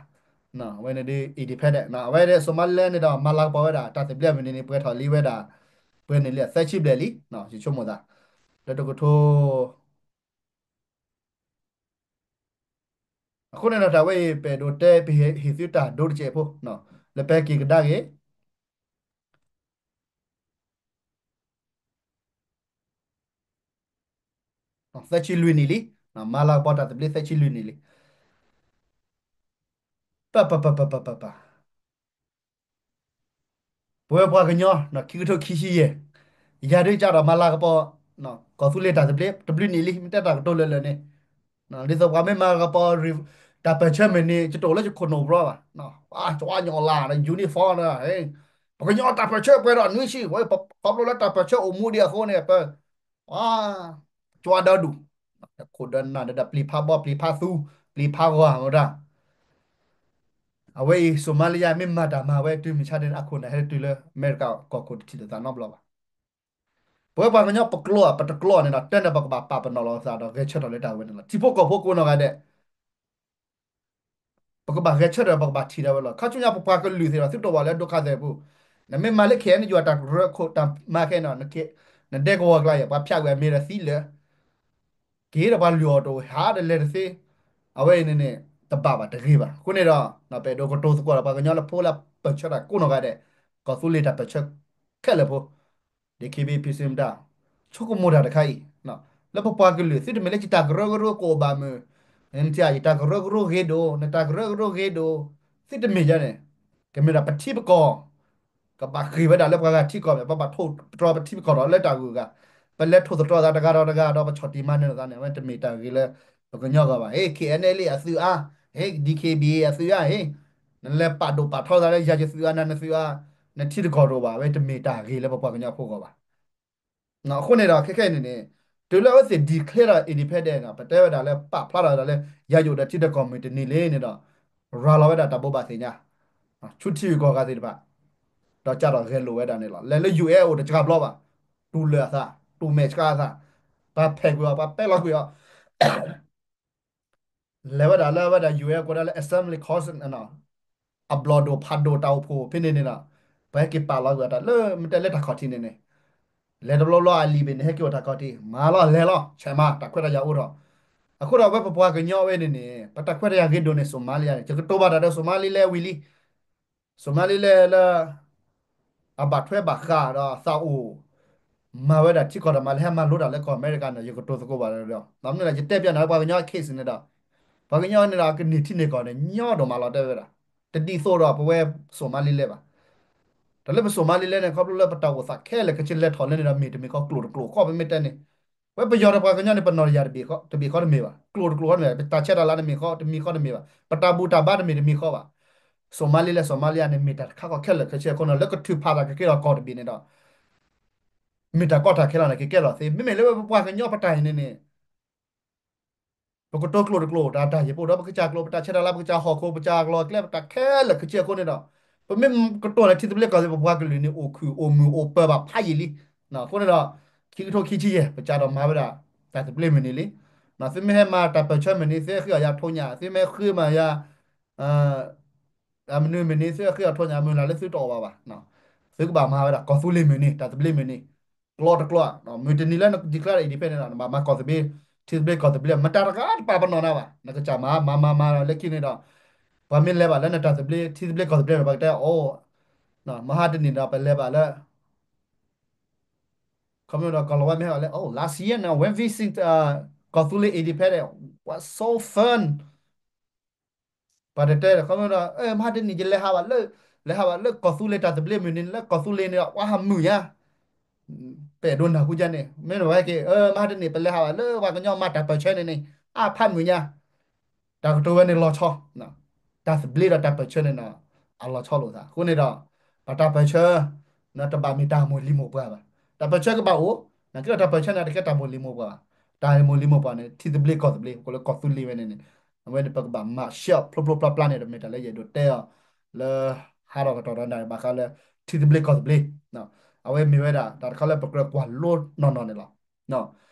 အဝဲန့ၣ်ဒုး independent အဝဲဒၣ်စိၤမါလံလဲၣ်န့ၣ်ဒီး မၤလၤကပီၤဝဲဒၣ် တၢ်သဘျ့အမုၢ်နံၤန့ၣ် ပှဲၤထီၣ်လံဝဲဒၣ် ပှဲၤန့ၣ်လံအသၢဆံဘျဲၣ်လံ ယဆိကမိၣ်သး လၢတကထိ အဃိန့ၣ်ဒီးတၢ်ဝဲအံၤ ပအဲၣ်ဒိးတဲ ပဟ့ၣ်သုတၢ်ဒိတစဲးဖိ လၢပဲက့ၤကဒါက့ၤ သၢဆံလွံၢ်နံၣ်လံ မၤလၤကပီၤတၢ်သဘျ့သၢဆံလွံၢ်နံၣ်လံ ပပပပပပပ ပဝဲပှၤကညီ ခံကထိခံဆံယဲၢ် ယၤဒုးကဒီးမၤလၤကပီၤ ကီၢ်သူလ့ၤတၢ်သဘျ့ တဘျုးနံၣ်လံ မ့ၢ်တဲတၢ်ကတိၤလၢာ်လၢာ်န့ၣ်, ဒ်သိးပှၤမ့ၢ်မၤကပီၤ တၢ်ပၢၢ်ဆၢမုၢ်နံၤ ယတအိၣ်လၢယခိၣ်နူာ်ဘျီဘၣ်, ကညီလၢ uniform ပကညီတၢ်ပၢၢ်ဆၢပှဲၤဒီးနွံဆံ, ခီဖျိလၢတၢ်ပၢၢ်ဆၢအိၣ်မူဒံးအဃိန့ၣ် ပ ကၠွါဒီဒူၣ်, ခိၣ်ဒီးနၢ်ဒီးပျံၤဖးဘီ ပျံၤဖးသူ ပျံၤဖးဂီၤမတၤ, အဝဲအံၤ Somalia မ့ၢ်မၤတၢ်မၤဝဲတုၤမုၢ်ဆါန့ၣ် အခိၣ်နၢ်ဟဲတုၤလၢအမဲရကၤကီၢ်ခိၣ်တထံၣ်လိာ်သးနီတဘျီဘၣ်. ပဝဲပှၤကညီပကျိ ပတကျိန့ၣ်ဒီး တဲန့ၣ်ပကဘၣ်ပာ်ပနီၣ်လီၤသးဒီးဂဲၤဆၢထၢၣ်လၢတၢ်ဝဲန့ၣ်လီၤ. ထံဖိကီၢ်ဖိကိးနီၢ်ဂၤဒဲး ပကဘၣ်ဂဲၤဆၢထၢၣ်ပကဘၣ်ထံၣ်ဒၣ်ဝဲလီၤ. ခါဆူညါပပှၤကလုာ်သ့ၣ်ဒီး သုတအိၣ်ဘၣ်လၢဒုက္ခသည်ပူၤ, နမ့ၢ်မၤလၢ K N U အတၢ်ကရၢခိၣ်တၢ်မၤခဲအံၤနီၤ, နဒဲကဝီၤကျါယဲၢ် ပှၤဖၠးကွံာ်အမ့ၢ်ဒီးသံလၢာ် က့ၤဒီးပှၤလုၢ်အီၣ်တအိၣ် ဟးတလဲၤတသ့, အဝဲအံၤန့ၣ်န့ၣ် တဘၣ်ဘၣ်တဂ့ၤဘၣ်. အဃိန့ၣ်ဒီး ပအဲၣ်ဒိးကတိၤသကိးဒီးပှၤကညီလၢဖိလၢပၢၢ်ဆၢတၢ်ကိးနီၢ်ဂၤဒဲး, ကီၢ်သူလ့ၤတၢ်ပၢၢ်ဆၢခဲလၢာ်ဖိ ဒ် K B P C မတၤ ဆိကမိၣ်တၢ်တခါအံၤ, လၢပပှၤကလုာ် သုတမ့ၢ်လၢယတၢ်ကရၢကရိကအိၣ်ဘၣ်မုၢ်, နထံၣ်ယတၢ်ကရၢကရိဂ့ၤဒိၣ် နတၢ်ကရၢကရိဂ့ၤဒိၣ်, သုတမ့ၢ်ယၤန့ၣ်, ကမ့ၢ်ဒၣ်ပထံပကီၢ် ကဘၣ်ဃ့ၢ်ဝဲဒၣ်လၢပှၤဂၤထံကီၢ်မ့ၢ် ပဘၣ်ထိၣ်သတြီၤပထံပကီၢ်ဒီးလၢတၢ်ဂုၤအဂၤ, ပလဲၤထိၣ်သတြီၤသးတဂၤဒီးတဂၤဒီးပဆီၣ်တံၢ်မၤနၢၤသးန့ၣ် အဝဲတမ့ၢ်တၢ်ဂ့ၤလၢ ပကညီဂီၢ်ဘၣ်. ဟ့ၣ် K N L A အသုးအါ, ဟ့ၣ် D K B A အသုးအါ, ဟ့ၣ် နလဲၤပာ်ဒိၣ်ပာ်ထီသးလၢယၤယသုးအါ နၤနသုးအါ, နထံတကီၢ်တအိၣ်ဘၣ် အဝဲတမ့ၢ်တၢ်ဂ့ၤလၢပပှၤကညီဖိဂီၢ်ဘၣ်. အဃိန့ၣ်ဒီး ခဲခဲအံၤန့ၣ်န့ၣ် တုၤလၢအဝဲသ့ၣ် declare ဒီး independent န့ၣ် ပတဲဝဲဒၣ်လၢပာ်ဖျါထီၣ်ဝဲဒၣ်လၢ ယၤယအိၣ်ဒီးထံတကီၢ်မုၢ်တနံၤလံန့ၣ်ဒီး ရၤလီၤဝဲဒၣ်တၢ်ဘိးဘၣ်သ့ၣ်ညါ, ဆူထံဂုၤကီၢ်ဂၤသ့ၣ်တဖၣ် ဒီးကဒီးဂဲၤလိာ်ဝဲဒၣ်န့ၣ်လီၤ. လဲၤလၢ U N အိၣ်တစှၤဘျီဘၣ်, တူၢ်လၢာ်အသး, တူၢ်မဲာ်ဆှးအသး, ပှၤဖဲးကွံာ်အီၤ ပှၤပဲလီၤကွံာ်အီၤ လဲၤဝဲဒၣ်လၢဝဲဒၣ် U N ကိးဒၣ်လၢ Assembly Council အဘျီၣ်ဒိၣ်ဖးဒိၣ်တၢ်အိၣ်ဖှိၣ်ဖဲန့ၣ်န့ၣ်ဒီး ပှၤဟဲက့ၤပာ်လီၤကွံာ်အီၤတၢ်လၢမ့ၢ်တဲလၢတၢ်ခီၣ်ထံးန့ၣ်န့ၣ် လဲၤတဘျီဘျီအလံာ်ဘ့ၣ်န့ၣ် ဟဲက့ၤအိၣ်တၢ်ခီၣ်ထံး မၤလီၤလဲၤလီၤ ဆဲးမၤ တၢ်ခွဲးတၢ်ယာ်အိၣ်ထီၣ်. အဃိဒီးအဝဲပပှၤကညီဝဲန့ၣ်န့ၣ် ပတၢ်ခွဲးတၢ်ယာ်ဂ့ၤဒိၣ်န့ၣ် Somalia န့ၣ် ယကတိၤဘၣ်တၢ်ဒီး Somali လၢဝံၤလံ Somali လၢ လၢ အဘၣ်ထွဲဘၣ်ဃးဒီးသးအိၣ် မၤဝဲဒၣ်ထံကီၢ်ဒီးမၤလၢဟဲမၤလိတၢ်လၢကီၢ်အမဲရကၤန့ၣ် ယကတိၤသကိးဘၣ်ဒီး ဘၣ်မနုၤလဲၣ် ယတဲပျးန့ၣ်ပှၤကညီ case န့ၣ်ဒီး ပှၤကညီန့ၣ်ဒီး ကန့ၢ်ထံန့ၢ်ကီၢ်န့ၣ် ညီဒိၣ်မးလီၤတဲဝဲဒၣ် တဒ်သိးဒီးပဝဲ Somali လၢၤဘၣ်. တၢ်လၢပ Somali လၢၤန့ၣ် ခီဖျိလၢပတၢ်အိၣ်သးခဲလၢာ် ကဆ့လဲၤထီၣ်လၢန့ၣ်ဒီး မ့ၢ်တမ့ၢ်ခီကျိာ်တကျိာ်ဃီ ပမ့ၢ်တဲန့ၣ် ဝဲပယီၤဒီးပှၤကညီန့ၣ် ပနီၢ်တယၢ်တဘ့ၣ်ဃီ တဘ့ၣ်ဃီတမ့ၢ်ဘၣ် ကျိာ်တကျိာ်ဃီတမ့ၢ်ဘၣ် ပတၢ်ဆဲးတၢ်လၤတမ့ၢ်ဃီ တမံၤဃီတမ့ၢ်ဘၣ် ပတၢ်ဘူၣ်တၢ်ဘါတမ့ၢ်တမံၤဃီဘၣ်. Somali လၢ Somalia န့ၣ် မ့ၢ်တၢ်တခါဃီခဲလၢာ်ခဲဆ့အဃိန့ၣ် လၢကထုးဖးသးကကဲထီၣ်ကီၢ်တဘ့ၣ်န့ၣ်ဒီး မ့ၢ်တၢ်ကီတၢ်ခဲလီၤန့ၣ် ကကဲလီၤသ့ မ့မ့ၢ်လၢပပှၤကညီပတၢ်အံၤန့ၣ်န့ၣ် ပကတိၤကျိာ်တကျိာ် တၢ်တၢ်ယံၤပအိၣ်ဒီး ပကစၢ်ကျိာ် ပတၢ်ဆဲးတၢ်လၤ ပကစၢ်ဟီၣ်ခိၣ် ပကစၢ်ကျိာ်ကျဲ ပတၢ်ခဲလၢာ်ခဲဆ့အဃိန့ၣ်ဒီး ပမ့ၢ်ကတိၤန့ၣ် ထံသဘျ့ကီၢ်သဘျ့ ပပှၤကလုာ်န့ၣ် အိၣ်ခုၣ်အိၣ်မုာ်အိၣ်ပၢၤဘၣ်ဖးယံာ်လံ. အဃိန့ၣ်ဒီး ခံကထိခံဆံယဲၢ် ပစးထီၣ်မၤဝဲဒၣ် တၢ်သဘျ့မုၢ်နံၤလံ. သုမ့ၢ်ဟဲမၤတၢ်ပၢၢ်ဆၢမုၢ်နံၤ သုဟဲဃ့အီၣ်ယၤထိၣ်ညၣ် သုမ့ၢ်ဟဲဃ့မၤယၤ မနုၤမုၢ်နံၤ သုဟဲဃ့အီၣ်ထိၣ်ညၣ်မုၢ်လၢ်လၢသုတအီၣ်ဘၣ်ဘၣ်. သုကဘၣ်မၤဝဲဒၣ် ကီၢ်သူလ့ၤမုၢ်နံၤ တၢ်သဘျ့မုၢ်နံၤ ကျီတကျီ မုၢ်တနံၤလၢန declare independent န့ၣ်ဒီး နဘၣ်မၤကီၢ်သဘျ့ ထံသဘျ့ကီၢ်သဘျ့ မတၤတဂၤတပာ်ပနီၣ်နၤဘၣ် နကစၢ်မၤ မၤ မၤ မၤလၢခံန့ၣ်ဒီး ပှၤမ့ၢ်လဲၤဘၣ်လၢနတၢ်သဘျ့ ထံသဘျ့ကီၢ်သဘျ့န့ၣ် ပှၤကတဲအီၤ မဟါတနံၤဒီးပလဲၤဘၣ်လၢ ခီမ့ၢ်ဒီးကီၢ်လီၤဝဲမ့ၢ်ဟဲဘၣ်လၢ oh last year န့ၣ် when visit ကီၢ်သူလ့ၤ independent was so fun ပှၤတတဲဒီး ခီမ့ၢ်ဒီး မဟါတနံၤ ယလဲၤဟးဘၣ်လၢ လဲၤဟးဘၣ်လၢကီၢ်သူလ့ၤတၢ်သဘျ့မုၢ်နံၤ လၢကီၢ်သူလ့ၤန့ၣ် ပှၤဟးမုာ်ညါ ပအဲၣ်ဒိးနၢ်ဟူကန့ၣ် မ့ၢ်နဝဲက့ၤ မဟါတနံၤ ပလဲၤဟးဘၣ်လၢပှၤကညီမၤတၢ်ပၢၢ်ဆၢန့ၣ်န့ၣ် အါဖးမုာ်ညါ တၢ်ကတိၤဝဲန့ၣ်လီၤဆီ တၢ်သဘျ့ဒီးတၢ်ပၢၢ်ဆၢန့ၣ်ဒီး အလီၤဆီလိာ်သး အဃိန့ၣ်ဒီး ပတၢ်ပၢၢ်ဆၢ တဘၣ်မ့ၢ်တၢ်မိၢ်လံၤမိၢ်ပှၢ်ဘၣ်. တၢ်ပၢၢ်ဆၢကဘၣ်အိၣ် နာ်က့ဒီးတၢ်ပၢၢ်ဆၢန့ၣ် တကဲတၢ်မိၢ်လံၤမိၢ်ပှၢ်ဘၣ်. တၢ်မိၢ်လံၤမိၢ်ပှၢ်န့ၣ် ထံသဘျ့ကီၢ်သဘျ့ ပကိးလၢကီၢ်သူလ့ၤဝဲန့ၣ်န့ၣ် အဝဲန့ၣ်ပကဘၣ်မၤရှဲအီၤဖျိဖျိဖျါဖျါန့ၣ်ဒီး မ့ၢ်တၢ်လၢယအဲၣ်ဒိးတဲအီၤ လၢဟါထီၣ်ကတီၢ်ဒီးနၤဘၣ်ဃးလၢ ထံသဘျ့ကီၢ်သဘျ့ အဝဲမ့ၢ်ဝဲဒၣ် တၢ်တခါလၢပကြၢးကွၢ်လိနီၢ်နီၢ်န့ၣ်လီၤ.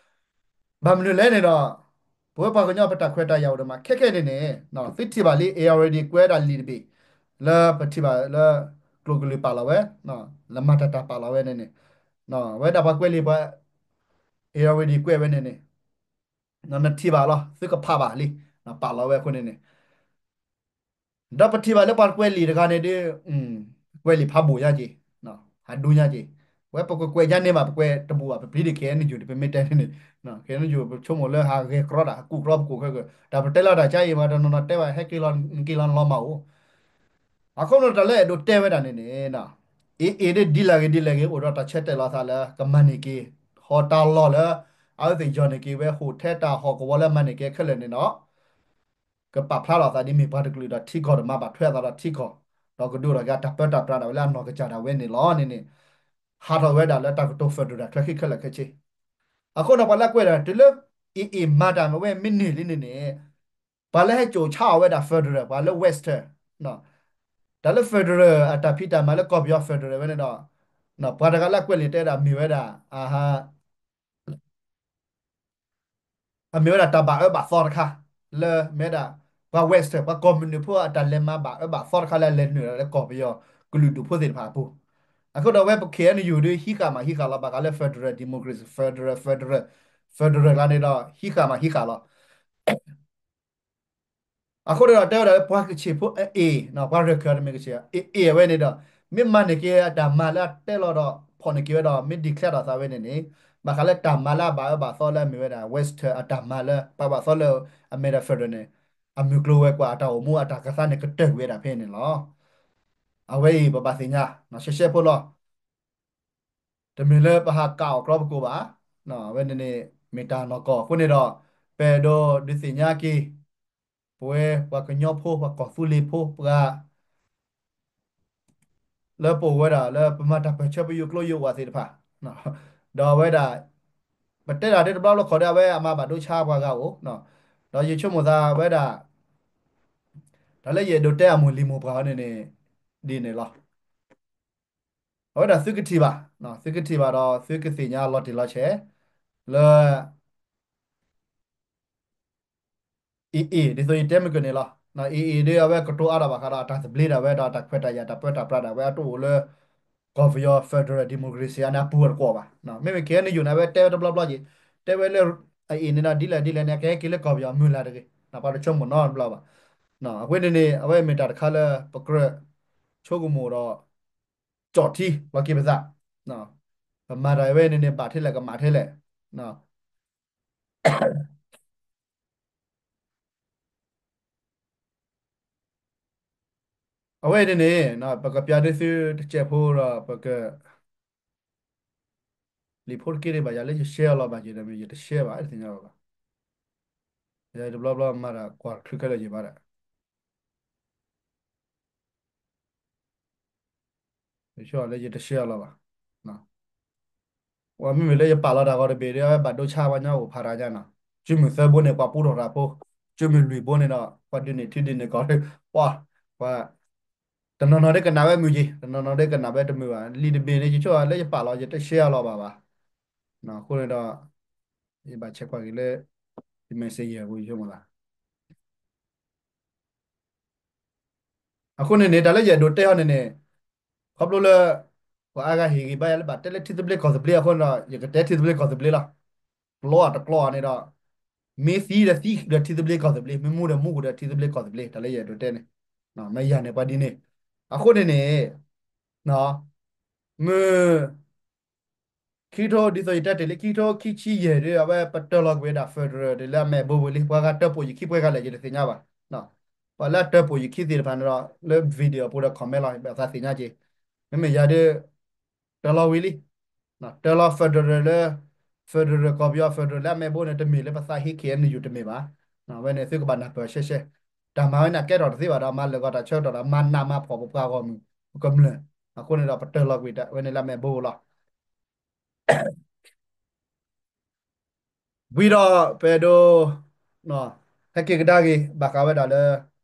ဘၣ်မနုၤလဲၣ်န့ၣ်ဒီး ပဝဲပှၤကညီပတၢ်ခွဲးတၢ်ယာ်အိၣ်ဒီးမး ခဲခဲန့ၣ်န့ၣ် သုထံၣ်ဘၣ်လံ Irrawaddy ကွဲးဒၣ်လံာ်တဘ့ၣ် လၢပထံၣ်ဘၣ်လၢ ကျိၤကလုာ်ပာ်လီၤဝဲ လၢမၤတၢ်တၢ်ပာ်လီၤဝဲန့ၣ်န့ၣ် ဝဲဒၣ်ပှၤကွဲးလံာ်ပှၤ Irrawaddy ကွဲးဝဲန့ၣ်န့ၣ် နထံၣ်ဘၣ်လီၤ သုကဖးဘၣ်လံ ပာ်လီၤဝဲအဃိန့ၣ်န့ၣ် ဒီးပထံၣ်ဘၣ်လၢပှၤကွဲးလံာ်တဂၤန့ၣ်ဒီး ကွဲးလံာ်ဖးဘူးညါက့ၤ ဟးဒူညါက့ၤ ဝဲပကကွဲးညါန့ၢ်ဘၣ် ပကွဲးတဘူးဘၣ် ပပျံၤဒံး KNU န့ၣ် ပမ့ၢ်တဲန့ၣ်န့ၣ် KNU ပဆိကမိၣ်လၢဟးဂဲၤကြီတၢ် ဟးကူၣ်ကြီပကိးခဲကၢၢ် တၢ်ပတဲလီၤတၢ်ကါအံၤ ပှၤတနီၤနီၤတဲဘၣ် ဟဲက့ၤလီၤ နက့ၤလီၤနလီၤမၢ်အိၣ် အဃိန့ၣ်တၢ်လၢအဲၣ်ဒိးတဲဝဲဒၣ်န့ၣ်န့ၣ် အ့ၣ်အ့ၣ် ဒ်လဲၣ်ဂ့ၤဒ်လဲၣ်ဂ့ၤ အိၣ်ဒီးတၢ်ဆၢတဲာ်လီၤသးလၢ ကမၤန့ၢ်က့ၤ ဟီၣ်တၢ်လီၢ်လၢ အဝဲသ့ၣ်ယီၢ်န့ၢ်က့ၤဝဲ ဟိၣ်ထဲတၢ်ဟီၣ်ကဝီၤလၢမၤန့ၢ်က့ၤခဲလၢာ်န့ၣ်ဒီး ကပာ်ဖျါထီၣ်သးဒ်မ့ၢ်ပှၤတကလုာ်ဒီးထံကီၢ်ဒီးမၤဘၣ်ထွဲအသးဒီးထံကီၢ်, ဒီးကဒုးအိၣ်ထီၣ်က့ၤအတၢ်ပၢတၢ်ပြးဒၣ်ဝဲလၢအနီၢ်ကစၢ်ဒၣ်ဝဲန့ၣ်လီၤန့ၣ်န့ၣ်, ဟးထီၣ်ဝဲဒၣ်လၢတၢ်ကတိၤ federal တၢ်ချၢဃံခဲလၢာ်ခဲဆ့. အဃိန့ၣ် ပှၤလၢကွဲးဒၣ်တုၤလၢ အ့ၣ်အ့ၣ် မၤတၢ်မ့ၢ်ဝဲမ့ၢ်န့ၢ်လံန့ၣ်န့ၣ် ပှၤလၢဟဲစိာ်ဆါအီၤဝဲဒၣ် federal ပှၤလၢ Western တၢ်လၢ federal အတၢ်ဖံးတၢ်မၤလၢ ကီၢ်ပယီၤ federal ဝဲန့ၣ်ဒီး ပှၤတဂၤလၢကွဲးလံာ်တဲဒၣ်မ့ၢ်ဝဲဒၣ် အဟါ အမ့ၢ်ဝဲဒၣ်တၢ်ဘၣ်အၢဘၣ်သီတခါ လၢမ့ၢ်ဝဲဒၣ် ပှၤ Western ပှၤကီၢ်မုၢ်နုာ်ဖိအတၢ်လဲၤမၤဘၣ်အၢဘၣ်သီတခါလၢအလဲၤနုာ်လၢကီၢ်ပယီၤကလုာ်ဒူၣ်ဖိသ့ၣ်တဖၣ်အပူၤ. အဃိဒီးအဝဲပ K N U ဒ်ဟံးဃာ်မးဟံးဃာ်လီၤ ဘၣ်ဃးလၢ federal democracy federal federal federal ကျါန့ၣ်ဒီး ဟံးဃာ်မးဟံးဃာ်လီၤ. အဃိန့ၣ်ဒီးတဲဝဲဒၣ်လၢပှၤကဆ့ၣ်ဖိအ့ၣ် ပှၤရဲၣ်ခၢၣ်တမ့ၢ်ကဆ့ၣ် အ့ၣ်အ့ၣ်အဝဲန့ၣ်ဒီး မ့ၢ်မၤန့ၢ်က့ၤအတၢ်မၤလၢအတဲလီၤဒီး ဖီၣ်န့ၢ်က့ၤဝဲဒီး မ့ၢ် declare ထီၣ်သးဝဲန့ၣ်န့ၣ် ဘၣ်ဃးလၢတၢ်မၤလၢအဘၣ်အၢဘၣ်သီလၢအမ့ၢ်ဝဲဒၣ် Western အတၢ်မၤလၢ ဘၣ်အၢဘၣ်သီလၢအမ့ၢ်ဒၣ် federal န့ၣ် အမုၢ်ကျိၤဝဲၤကွာ်အတၢ်အိၣ်မူအတၢ်ကသါန့ၣ် ကတၢၢ်ကွံာ်ဝဲဒၣ်ဖဲန့ၣ်လီၤ. အဝဲအံၤပဘၣ်သ့ၣ်ညါ ရှဲရှဲဖိလီၤ. တမ့ၢ်လၢပဟးကးအီၣ်ကြီပကိးဘၣ်, အဝဲန့ၣ်န့ၣ် မ့ၢ်တၢ်နီၢ်ကီၢ်အဃိန့ၣ်ဒီး ပအဲၣ်ဒိးဒုးသ့ၣ်ညါက့ၤ ပဝဲပှၤကညီဖိ ပှၤကီၢ်သူလ့ၤဖိ ပှၤ လၢပအိၣ်ဝဲဒၣ်လၢပမၤတၢ်ပၢၢ်ဆၢပယိၤကျိယိၤဝးသ့ၣ်တဖၣ်, ဒီးအဝဲဒၣ် ပတဲဒၣ်ဒ်တဘျီဘျီခီၣ်ဒီး အဝဲအမၤဘၣ်ဒိဆါပှၤဂၤအိၣ်, ဒီးယဆိကမိၣ်သးဝဲဒၣ် တၢ်လၢယအဲၣ်ဒိးတဲအမိၢ်လံၤမိၢ်ပှၢ်အီၤန့ၣ်န့ၣ် ဒ်န့ၣ်လီၤ. အဝဲဒၣ်သုကထံၣ်ဘၣ်, သုကထံၣ်ဘၣ်ဒီးသုကသ့ၣ်ညါလီၤတံၢ်လီၤဆဲး လၢ အ့ၣ်အ့ၣ် ဒ်သိးယတဲမုၢ်ကၢၢ်န့ၣ်လီၤ. အ့ၣ်အ့ၣ် ဒ်အဝဲကတိၤအါထီၣ်ဘၣ်ဃးဒီးအတၢ်သဘျ့ဒၣ်ဝဲဒီးအတၢ်ခွဲးတၢ်ယာ်တၢ်ပၢတၢ်ပြးဒၣ်ဝဲအတအိၣ်လၢ ကီၢ်ပယီၤ federal democracy အန့ၣ်အပူၤအတကွီၢ်ဘၣ်. မ့မ့ၢ် K N U န့ၣ် အဝဲတဲဝဲတဘျီဘျီက့ၤ, တဲဝဲလၢ အ့ၣ်အ့ၣ် န့ၣ်ဒီးဒ်လဲၣ်ဒ်လဲၣ်န့ၣ် အကဟဲက့ၤလၢကီၢ်ပယီၤအမုၢ်လၢ်တဂ့ၤ, ပှၤတဆိကမိၣ်နီတဘျီဘၣ်. အဃိန့ၣ်န့ၣ် အဝဲမ့ၢ်တၢ်တခါလၢပကြၢးဆိကမိၣ်ဒီး ကၠီၣ်ထံလီၤက့ၤပသး, ပမၤတၢ်အဝဲန့ၣ်န့ၣ် ဘၣ်ထဲလဲၣ်ကမၣ်ထဲလဲၣ်. အဝဲန့ၣ်န့ၣ် ပကပျးဒ်သုတစဲးဖိဒီး ပက လံာ်ဖိတက့ၢ်ဒံးဘၣ် ယၤလၢယ share အီၤလီၤဘၣ်က့ၤဒီး မ့ၢ်ယတ share ဘၣ် တသ့ၣ်ညါဘၣ်ဘၣ်. ယတဘျီဘျီမၤတၢ်ကွၢ်ချုးခဲလၢာ်ယံၤဘၣ်ဒီး ယဆိလၢယတ share အီၤလီၤဘၣ်. ဝဲမ့မ့ၢ်လၢယပာ်လီၤတၢ်ဂီၤတဘ့ၣ်ဒီး အဝဲဘၣ်ဒိဆါပှၤညီအိၣ်ဖးတၢ်ညါနီၤ. စုမုၢ်သၢဘိန့ၣ် ပှၤပူထီၣ်တၢ်ဖိ, စုမုၢ်လွံၢ်ဘိန့ၣ်ဒီး ပှၤဒုးန့ၢ်ထံဒုးန့ၢ်ကီၢ်ဒီး ပှၤ ပှၤ တနီၤနီၤဒ်ကနၣ်ဝဲမုာ်က့ၤ, တနီၤနီၤဒ်ကနၣ်ဝဲတမုာ်ဘၣ်. လံာ်တဘ့ၣ်န့ၣ် ယဆိကမိၣ်လၢယပာ်လီၤ ယတ share အီၤလီၤဘၣ်ဘၣ်. အဃိန့ၣ်ဒီး ယဘၣ်ဆဲးကွၢ်က့ၤလၢ ယ messenger အပူၤ ယဆိကမိၣ်သး အဃိန့ၣ်န့ၣ် တၢ်လၢယအဲၣ်ဒိးတဲအီၤန့ၣ်န့ၣ် ခီဖျိလၢ ပှၤအါဂၤဟ့ၣ်ဂံၢ်ဘါယၤလၢဘၣ်တဲလၢထံသဘျ့ကီၢ်သဘျ့အဃိန့ၣ်ဒီး ယကတဲထံသဘျ့ကီၢ်သဘျ့လီၤ. ကျီအတကျီအန့ၣ်ဒီး မ့ၢ်သံဒီးသံဒီးထံသဘျ့ကီၢ်သဘျ့, မ့ၢ်မူဒီးမူဒီးထံသဘျ့ကီၢ်သဘျ့, တၢ်လၢယအဲၣ်ဒိးတဲန့ၣ် မ့ၢ်ယၤန့ၣ်ပှၤဒ်န့ၣ်. အဃိန့ၣ်န့ၣ် မုၢ် ခံကထိ ဒ်သိးယတဲတ့ၢ်လံ ခံကထိခံဆံယဲၢ်ဒီး အဝဲပတၢၢ်လီၤကွံာ်ဝဲဒၣ် federal ဒ်လၢအမဲာ်ဘိဝံၤလံ ပှၤဂၤတၢၢ်ပိာ်ယခံ ပှဲၤဂၤလဲၣ် ယတသ့ၣ်ညါဘၣ်. ပှၤလၢအတၢၢ်ပိာ်ယခံသ့ၣ်တဖၣ်န့ၣ်ဒီး လၢ video အပူၤဒီး comment လီၤ ဘၣ်သးသ့ၣ်ညါက့ၤ. မ့မ့ၢ်ယၤဒီး တၢၢ်လီၤဝံၤလံ တၢၢ်လီၤ federal လၢ federal ကီၢ်ပယီၤ federal လၢအမဲာ်ဘိန့ၣ် တမ့ၢ်လၢပသးဟ့ K N U တမ့ၢ်ဘၣ်. ဝဲန့ၣ်သုကဘၣ်နၢ်ပၢၢ်ရှဲရှဲ, တၢ်မၤဝဲန့ၣ်ကဲထီၣ်တသ့ဘၣ်ဒီး မၤလၢာ်ဂီၤတၢ်ဆၢကတီၢ်ဒီး မၤနးမၤဖှီၣ်ပပှၤဂီၢ်မုၢ် ပကမျၢၢ်. အဃိန့ၣ်ဒီး ပတၢၢ်လီၤကွံာ်ဝဲန့ၣ်လၢအမဲာ်ဘိလီၤ. ဝံၤဒီးပအဲၣ်ဒိး ဟဲက့ၤကဒါက့ၤ ဘၣ်ဃးဝဲဒၣ်လၢ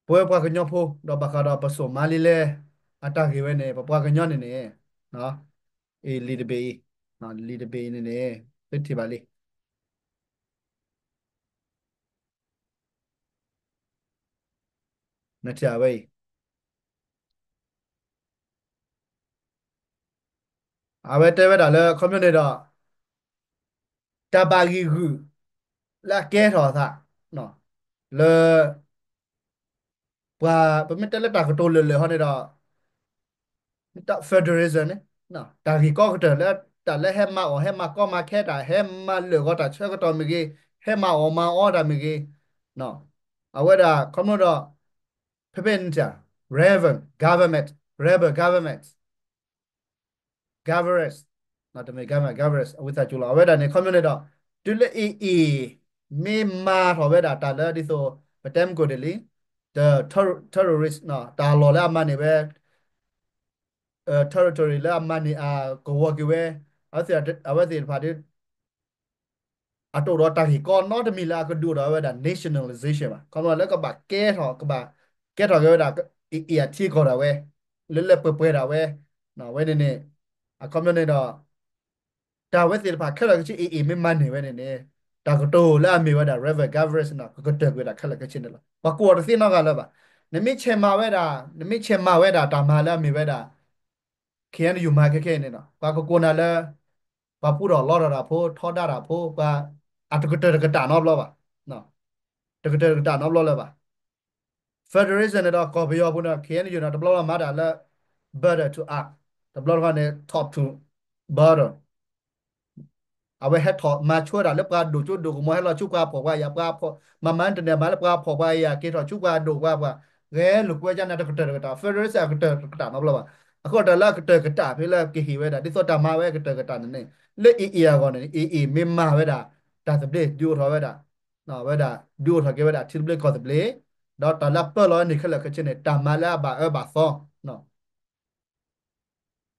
ပဝဲပှၤကညီဖိ ဒီးဘၣ်ဃးဒီးပစိာ်မါလံလဲ အတၢ်ဂ့ၢ်ဝဲန့ၣ် ပပှၤကညီန့ၣ်န့ၣ် အံၤလံာ်တဘ့ၣ်အံၤ လံာ်တဘ့ၣ်အံၤန့ၣ်န့ၣ် သုထံၣ်ဘၣ်လံ နထံၣ်ဝဲအံၤ အဝဲတဲဝဲဒၣ်လၢ ခီဖျိန့ၣ်ဒီး တၢ်ဘၣ်ဂံာ်ဂူာ်လၢအကဲထီၣ်အသး လၢ ပှၤ ပမ့ၢ်တဲလၢတၢ်ကတိၤလၢာ်လၢာ်ဟီန့ၣ်ဒီး federalism န့ၣ် တၢ်ဂ့ၢ်ကီကတၢၢ်လၢ တၢ်လၢဟဲမၤအီၣ် ဟဲမၤကီမၤခဲတၢ် ဟဲမၤလၢာ်ဂီၤတၢ်ဆၢကတီၢ်မ့ၢ်ဂ့ၤ ဟဲမၤအီၣ်မၤအီတၢ်မ့ၢ်ဂ့ၤ အဝဲဒၣ်ခီဖျိဒီး ဖဲဖဲန့ၣ် relevant government rebel government, Gaveres, တမ့ၢ် Gaveres, Gaveres အဝံသးစူၤလီၤ. အဝဲဒၣ်န့ၣ် ခီပညီန့ၣ်ဒီး တုၤလၢ A A မ့ၢ်မၤထီၣ်ဝဲဒၣ်တၢ်လၢဒ်သိး ပတဲမုၢ်ကိၣ်ဒ်လံ the terrorist တၢ်လီၢ်လၢအမၤန့ၢ်ဝဲ territory လၢအမၤန့ၢ်အကဝီၤက့ၤဝဲ အဝဲသ့ၣ်တဖၣ်ဒီး အတအိၣ်ဒီးတၢ်ဂ့ၢ်ကီနီတမံၤလၢအကဒုးအိၣ်ထီၣ်ဝဲဒၣ် nationalization ဘၣ်. ခီဖျိလၢကဘၣ်ကဲထီၣ် ကဘၣ်ကဲထီၣ်က့ၤဝဲဒၣ် အ့ၣ်အ့ၣ် အထံကီၢ်ဒၣ်ဝဲ လၢလၢပှဲၤပှဲၤဒၣ်ဝဲ ဝဲန့ၣ်န့ၣ် အခီပညီန့ၣ်ဒီး တၢ်ဝဲသ့ၣ်တဖၣ်ခဲလၢာ်ခဲဆ့ အ့ၣ်အ့ၣ် မ့ၢ်မၤန့ၢ်ဝဲန့ၣ်န့ၣ် တၢ်ကတိၤလၢအမ့ၢ်ဝဲဒၣ် rebel government န့ၣ် ကကတၢၢ်ကွံာ်ဝဲဒၣ်ခဲလၢာ်ခဲဆ့န့ၣ်လီၤ. ပှၤကိးအီၤတသ့နီတဂၤလၢၤဘၣ်. နမ့ၢ်ဆဲးမၤဝဲဒၣ် နမ့ၢ်ဆဲးမၤဝဲဒၣ်တၢ်မၤလၢအမ့ၢ်ဝဲဒၣ် ခ့ၣ်အဲၣ်ယူၣ် မၤခဲခဲအံၤန့ၣ်ဒီး ပှၤကကိးနၤလၢ ပှၤပူထီၣ်လီထီၣ်တၢ်ဖိ ထီဒါတၢ်ဖိ ပှၤအတကတၢၢ်တကတၢၢ်နီတဘျီဘၣ်. တကတၢၢ်တကတၢၢ်နီတဘျီလၢၤဘၣ်. federation န့ၣ်ဒီး ကီၢ်ပယီၤပူၤန့ၣ် ခ့ၣ်အဲၣ်ယူၣ် န့ၣ် တဘျီဘျီမၤတၢ်လၢ border to arm, တဘျီတခီန့ၣ် top to bottom အဝဲဟဲထီၣ်မၤဆှၢတၢ်လၢပှၤဒိၣ်စိဒိၣ်ကမီၤ ဟဲလီၤဆူပှၤဖှီၣ်ပှၤယာ် ပှၤဖှီၣ် မၤမၤတနဲၣ်မၤလၢပှၤဖှီၣ်ပှၤယာ် က့ၤထီၣ်ဆူပှၤဒိၣ်ပှၤပှၤ ဂဲၤလိာ်ကွဲကန့ၣ် တကတၢၢ်တကတၢၢ် federation အကတၢၢ်တကတၢၢ်နီတဘျီဘၣ်. အဃိတၢ်လၢအကတၢၢ်ကတၢၢ်ဖဲလၢကဟ့ၣ်ဝဲဒၣ် ဒ်သိးတၢ်မၤဝဲအကတၢၢ်ကတၢၢ်န့ၣ်န့ၣ် လၢ အ့ၣ်အ့ၣ် အဂီၢ်န့ၣ် အ့ၣ်အ့ၣ် မ့ၢ်မၤဝဲဒၣ် တၢ်သဘျ့ ဒုးအိၣ်ထီၣ်ဝဲဒၣ် ဝဲဒၣ် ဒုးအိၣ်ထီၣ်က့ၤဝဲဒၣ်ထံသဘျ့ကီၢ်သဘျ့ ဒီးတၢ်လၢအပၢလီၤန့ၣ်ခဲလၢာ်ခဲဆ့န့ၣ် တၢ်မၤလၢအဘၣ်အၢဘၣ်သီ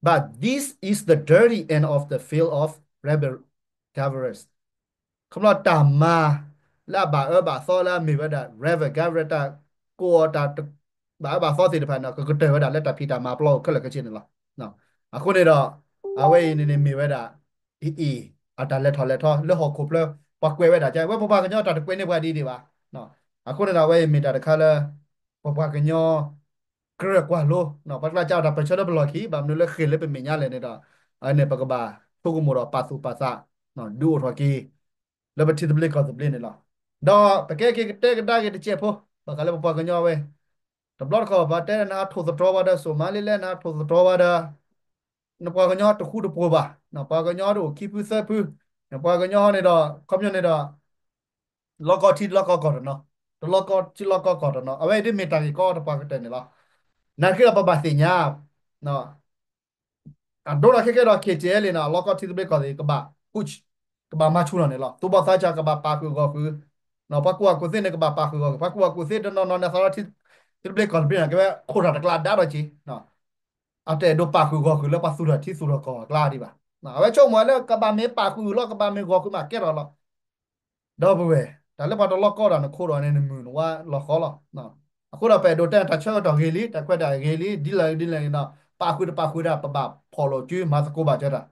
But this is the dirty end of the field of rebel governance. ခီဖျိတၢ်မၤလၢအဘၣ်အၢဘၣ်သီ လၢအမ့ၢ်ဝဲဒၣ် rebel governance တၢ်ကိးအီၤတၢ်ဘၣ်အၢဘၣ်သီသ့ၣ်တဖၣ်န့ၣ် ကကတၢၢ်ဝဲဒၣ်လၢတၢ်ဖံးတၢ်မၤပျီအခဲလၢာ်ခဲဆ့န့ၣ်လီၤ. အဃိန့ၣ်ဒီး အဝဲအံၤန့ၣ်န့ၣ်မ့ၢ်ဝဲဒၣ် အ့ၣ်အ့ၣ် အတၢ်လဲၤထီၣ်လဲၤထီလၢဟီၣ်ခိၣ်ဖျၢၣ် ပှၤကွဲးဝဲဒၣ်က ဝဲပပှၤကညီတၢ်တကွဲးန့ၢ်ပှၤဒ်ဒံးဘၣ်. အဃိန့ၣ်ဒီး အဝဲအံၤမ့ၢ်တၢ်တခါလၢ ပပှၤကညီ ကြၢးကွၢ်လိ ပှၤကျါကးတၢ်ပၢၢ်ဆၢလၢပလီၢ်ခံ ဘၣ်မနုၤလၢဃ့ၢ်လၢပမဲာ်ညါလဲၣ်န့ၣ်ဒီး အန့ၣ် ပကဘၣ်ဆိကမိၣ်ဒီးပာ်သူၣ်ပာ်သး ဒုးအိၣ်ထီၣ်က့ၤ လၢပထံသဘျ့ကီၢ်သဘျ့န့ၣ်လီၤ. ဒီးပကဲက့ၤကတဲကဒါက့ၤတစဲးဖိ ဘၣ်ဃးလၢပပှၤကညီဝဲ တဘျီတခီၣ် ပှၤတဲနၤထိၣ်သတြီၤဝဲဒီး စိၤမါလ့လဲၣ် နထိၣ်သတြီၤဝဲဒီး နပှၤကညီတဃူတပှိၤဘၣ်, နပှၤကညီတအိၣ်ခံဖုသၢဖု, နပှၤကညီန့ၣ်ဒီး ခီပညီန့ၣ်ဒီး လီၢ်ကီၢ်ထံလီၢ်ကီၢ်ကီၢ်တနီၤ, တလီၢ်ကီၢ်ထံလီၢ်ကီၢ်ကီၢ်တနီၤ, အဝဲအံၤဒ်မ့ၢ်တၢ်ဂ့ၢ်ကီတပှၤကတၢၢ်န့ၣ်လီၤ. နာ်သက့ဒီးပဘၣ်သ့ၣ်ညါ အဒိဒီးခဲကဲဒီး ခ့ၣ်ကၠဲလ့ၣ်န့ၣ် အလီၢ်ကီၢ်ထံသဘျ့ကီၢ်သဘျ့ ကဘၣ် ကဘၣ်မၤဆူၣ်လီၤန့ၣ်လီၤ. သူၣ်ဘီၣ်သးစၢ်ကဘၣ်ပာ်ဃုာ်ဂီၢ်ဃုာ်, ပှၤကူၣ်ဘၣ်ကူၣ်သ့န့ၣ်ကဘၣ်ပာ်ဃုာ်ဂီၢ်ဃုာ်, ပှၤကူၣ်ဘၣ်ကူၣ်သ့တနီၤနီၤန့ၣ် သးလီထံသဘျ့ကီၢ်သဘျ့န့ၣ် ကဝဲခိၣ်တၢ်တကျါဒါဒီးက့ၤ အတအဲၣ်ဒိးပာ်ဃုာ်ဂီၢ်ဃုာ်လၢပှၤသူၣ်ထီၣ်ထံသူၣ်ထီၣ်ကီၢ်အကျါဒံးဘၣ်. အဝဲဆိကမိၣ်လၢကဘၣ်မ့ၢ်ပာ်ဃုာ်လီၤ ကဘၣ်မ့ၢ်ဂီၢ်ဃုာ်မးကဲထီၣ်လီၤ. ဒီပုၢ်ဝဲၢ်, တၢ်လၢပှၤတလီၢ်ကီၢ်ဒီးနခိၣ်ဒီးန့ၣ် နမုၢ်နဝါလီၤဃီလီၤ. အဃိဒီးပအဲၣ်ဒိးတဲတၢ်ဆၢကတီၢ်ဂ့ၤလံ, တၢ်ခွဲးတၢ်ယာ်ဂ့ၤလံ, ဒ်လဲၣ်ဒ်လဲၣ်န့ၣ်ဒီး ပာ်ဃုာ်တပာ်ဃုာ်ဒၣ် ပဘၣ်ဖီၣ်လိာ်စု မၤသကိးဘၣ်စၢၤတၢ်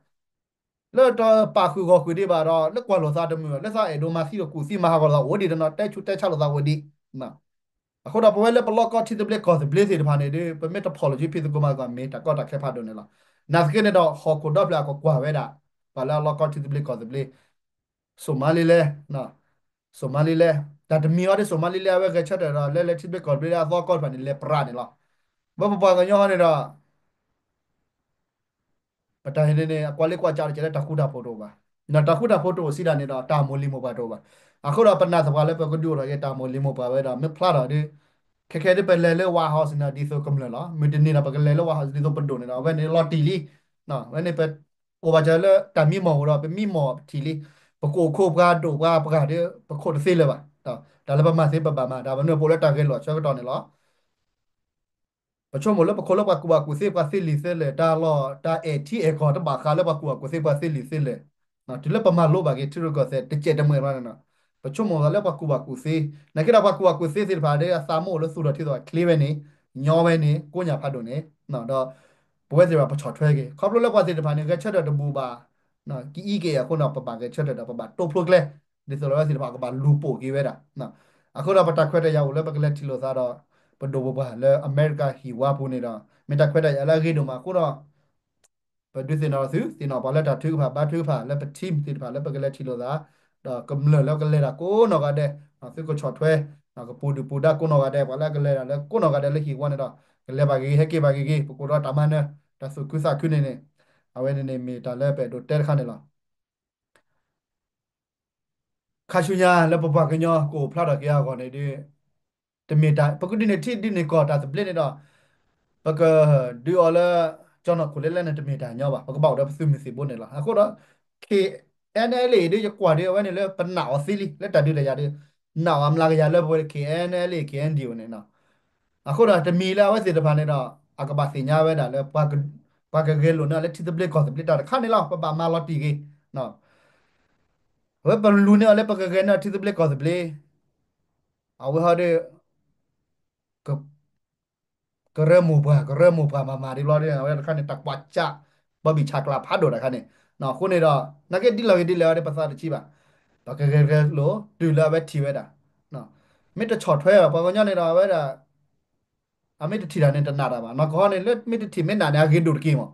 လၢတပာ်ဃုာ်ဂီၢ်ဃုာ်ဒံးဘၣ်ဒီး လၢကွၢ်လိာ်သးတမုာ်ဘၣ်, လၢသးအဲၣ်ဒိးမၤသံဒီးကူၣ်သံမၤဟးဂီၤလိာ်သးအိၣ်ဒံးတနီၤ, တဲဆူးတဲဆါလိာ်သးအိၣ်ဒံး. အဃိဒီးပဝဲလၢပလီၢ်ကီၢ်ထံသဘျ့ကီၢ်သဘျ့သ့ၣ်တဖၣ်န့ၣ်ဒီး ပမ့ၢ်တဖီၣ်လိာ်စုဖံးသကိးမၤသကိး မ့ၢ်တၢ်ကီတၢ်ခဲဖးဒိၣ်န့ၣ်လီၤ. နာ်သက့န့ၣ်ဒီး ဟီၣ်ခိၣ်ဒီဖျၢၣ်အကကွၢ်ဝဲဒၣ် ပှၤလၢအလီၢ်ကီၢ်ထံသဘျ့ကီၢ်သဘျ့ စိၤမါလ့လဲၣ်, စိၤမါလ့လဲၣ်, တၢ်တမံၤအီၤဒ်စိၤမါလ့လဲၣ် အဝဲဂဲၤဆၢထၢၣ်ဒီး လၢလၢထံသဘျ့ကီၢ်သဘျ့လၢအသီကီၢ်တဖၣ်န့ၣ် လဲၤပြးန့ၣ်လီၤ. ဝဲပပှၤကညီန့ၣ်ဒီး ပတၢ်ဟ့ၣ်န့ၣ်န့ၣ် အကွၢ်လ့ကွၢ်ကးတကဲလၢတၢ်ဃူတၢ်ဖိးတအိၣ်ဘၣ်. တၢ်ဃူတၢ်ဖိးတအိၣ်စံးဒၣ်န့ၣ်ဒီး တၢ်မိၢ်လံၤမိၢ်ပှၢ်တအိၣ်ဘၣ်. အဃိဒီးပနာ်သပှၢ်လၢပကဒုးအိၣ်ထီၣ်က့ၤ တၢ်မိၢ်လံၤမိၢ်ပှၢ်ဝဲဒီး မ့ၢ်ဖျါထီၣ်ဒီး ခဲခဲဒ်ပလဲၤလၢ White House န့ၣ် ဒ်သိးကမျၢၢ်လီၤ. မုၢ်တနံၤဒီး ပကလဲၤလၢ White House ဒ်သိးပဒိၣ်န့ၣ်ဒီး အဝဲန့ၣ်လီၤတံၢ်လံ. အဝဲန့ၣ်ပ အိၣ်ဘၣ်စၢၤလၢတၢ်မံမီၢ်အဃိဒီး ပမံမီၢ်ပထံၣ်လံ. ပကအိၣ်ခိးပှၤဒိၣ်ပှၤပှၢ်ဒီး ပခိးတသ့လၢၤဘၣ်. တၢ်လၢပမၤသ့ပဘၣ်မၤ တၢ်ပနုာ်ပအိၣ်လၢတၢ်ဂဲၤလိာ်အဆၢကတီၢ်န့ၣ်လီၤ. ပဆိကမိၣ်လၢပခိၣ်လၢပှၤကူၣ်ဘၣ်ကူၣ်သ့ပှၤသ့လံာ်သ့လဲၢ် တၢ်လီၢ်တၢ်အဲၣ်ထံအဲၣ်ကီၢ်တဘၣ်ဃးလၢပှၤကူၣ်ဘၣ်ကူၣ်သ့ပှၤသ့လံာ်သ့လဲၢ်. တုၤလၢပမၤလိဘၣ်က့ၤထံရူၢ်ကီၢ်သဲးတစဲးတမှဲာ်ဘၣ်န့ၣ် ပဆိကမိၣ်သးလၢပှၤကူၣ်ဘၣ်ကူၣ်သ့ နာ်က့ဒီးပှၤကူၣ်ဘၣ်ကူၣ်သ့သ့ၣ်တဖၣ်ဒီးအသးမ့ၢ်အိၣ်လၢသူၣ်ထီၣ်ထံသီးချ့ဝဲန့ၣ် ညီဝဲန့ၣ် ကိးညါဖးဒိၣ်န့ၣ် ဒီး ပဝဲသ့ၣ်တဖၣ်ပဆီၣ်ထွဲက့ၤ ခီဖျိလၢပှၤသ့ၣ်တဖၣ်န့ၣ် ဂဲၤဆၢထၢၣ်တဘူၣ်ဘၣ် ကအံးက့ၤအဃိန့ၣ် ပဘၣ်ဂဲၤဆၢထၢၣ်ဒီးပဘၣ်တိဖျိကျဲ ဒ်သိးလၢဝဲသ့ၣ်တဖၣ်ကဘၣ်လူၤပိာ်က့ၤဝဲဒၣ်. အဃိဒီးပတၢ်ခွဲးတၢ်ယာ်အိၣ်လၢပကလဲၤထံၣ်လိာ်သးဒီး ပဒိၣ်ပပှၢ်လၢအမဲရကၤဟံၣ်ဝါပူၤန့ၣ်ဒီး မ့ၢ်တၢ်ခွဲးတၢ်ယာ်လၢအဂ့ၤဒိၣ်မးအဃိဒီး ပဒုးသ့ၣ်နီၣ်သု သ့ၣ်နီၣ်ပှၤလၢတၢ်ထုကဖၣ်ဘါထုကဖၣ်လၢပ team သ့ၣ်တဖၣ်လၢပကလဲၤထံၣ်လိာ်သး ဒီးကမျၢၢ်လၢကလဲၤတၢ်ကိးနီၢ်ဂၤဒဲး သုကဆီၣ်ထွဲ ကပူၤဒုၣ်ပူၤဒါကိးနီၢ်ဂၤဒဲး ပှၤလၢကလဲၤတၢ်လၢကိးနီၢ်ဂၤဒဲးလၢဟံၣ်ဝါန့ၣ်ဒီး ကလဲၤဘၣ်ဂ့ၤဂ့ၤ ဟဲက့ၤဘၣ်ဂ့ၤဂ့ၤ ပကအိၣ်ဒီးတၢ်မၤနၢၤ တၢ်သူၣ်ခုသးခုန့ၣ်န့ၣ် အဝဲန့ၣ်န့ၣ်မ့ၢ်တၢ်လၢပအဲၣ်ဒိးတဲတခါန့ၣ်လီၤ. ခါဆူညါလၢပပှၤကညီကအိၣ်ဖျါထီၣ်က့ၤအဂီၢ်န့ၣ်ဒီး တမ့ၢ်တၢ် ပကဒုးန့ၢ်ထံဒုးန့ၢ်ကီၢ်တၢ်သဘျ့န့ၣ်ဒီး ပကဒုးအီၤလၢ ကၠီၣ်နီၣ်ခိၣ်လဲလဲၣ်န့ၣ် တမ့ၢ်တၢ်ညီဘၣ်, ပကဘၣ်အိၣ်ဒီးပသုးမုၢ်သံၣ်ဘိန့ၣ်လီၤ. အဃိဒီး K N L A ဒ်ယကွၢ်ဒ်အဝဲန့ၣ်လၢပနာ်အီၤသ့လံ လၢတၢ်ဒုးတၢ်ယၤဒီး နာ်အီၤအမျးကယၤလၢပဝဲ K N L A K N D O န့ၣ်လီၤ. အဃိဒီးတမံၤလၢအဝဲသ့ၣ်တဖၣ်န့ၣ်ဒီး အကဘၣ်သ့ၣ်ညါဝဲဒၣ်လၢ ပှၤကဂဲၤလိာ်န့ၢ်လၢထံသဘျ့ကီၢ်သဘျ့တၢ်တခါန့ၣ်လီၤ. ပဘၣ်မၤလီၤတံၢ်က့ၤ အဝဲပလူၤန့ၢ်အီၤလၢပကဂဲၤန့ၢ်ထံသဘျ့ကီၢ်သဘျ့, အဝဲဟီဒီး ကရၢမိၢ်ပှၢ် ကရၢမိၢ်ပှၢ်မၤမၤဒ်လီၤဒီး အဝဲတခါန့ၣ် တၢ်ကွၢ်ကၢ် ဘီဘံၣ်ဆၣ်ကျၢ်ဖးဒိၣ်တခါန့ၣ်, အဃိန့ၣ်ဒီး နာ်က့ဒ်လဲၣ်ဂ့ၤဒ်လဲၣ်ဂ့ၤဒီး ပသးတဆံးဘၣ်, ပကဂဲၤဂဲၤလိာ်တုၤလၢအဝဲထံၣ်ဝဲဒၣ်, မ့ၢ်တဆီၣ်ထွဲဘၣ် ပှၤကညီန့ၣ်ဒီး အဝဲဒၣ် အမ့ၢ်တထံၣ်တၢ်န့ၣ် တနာ်တၢ်ဘၣ်, နီၢ်ကီၢ်န့ၣ် လၢမ့ၢ်တထံၣ်မ့ၢ်နာ်န့ၣ် အဂ့ၤဒိၣ်တက့ၢ်မး,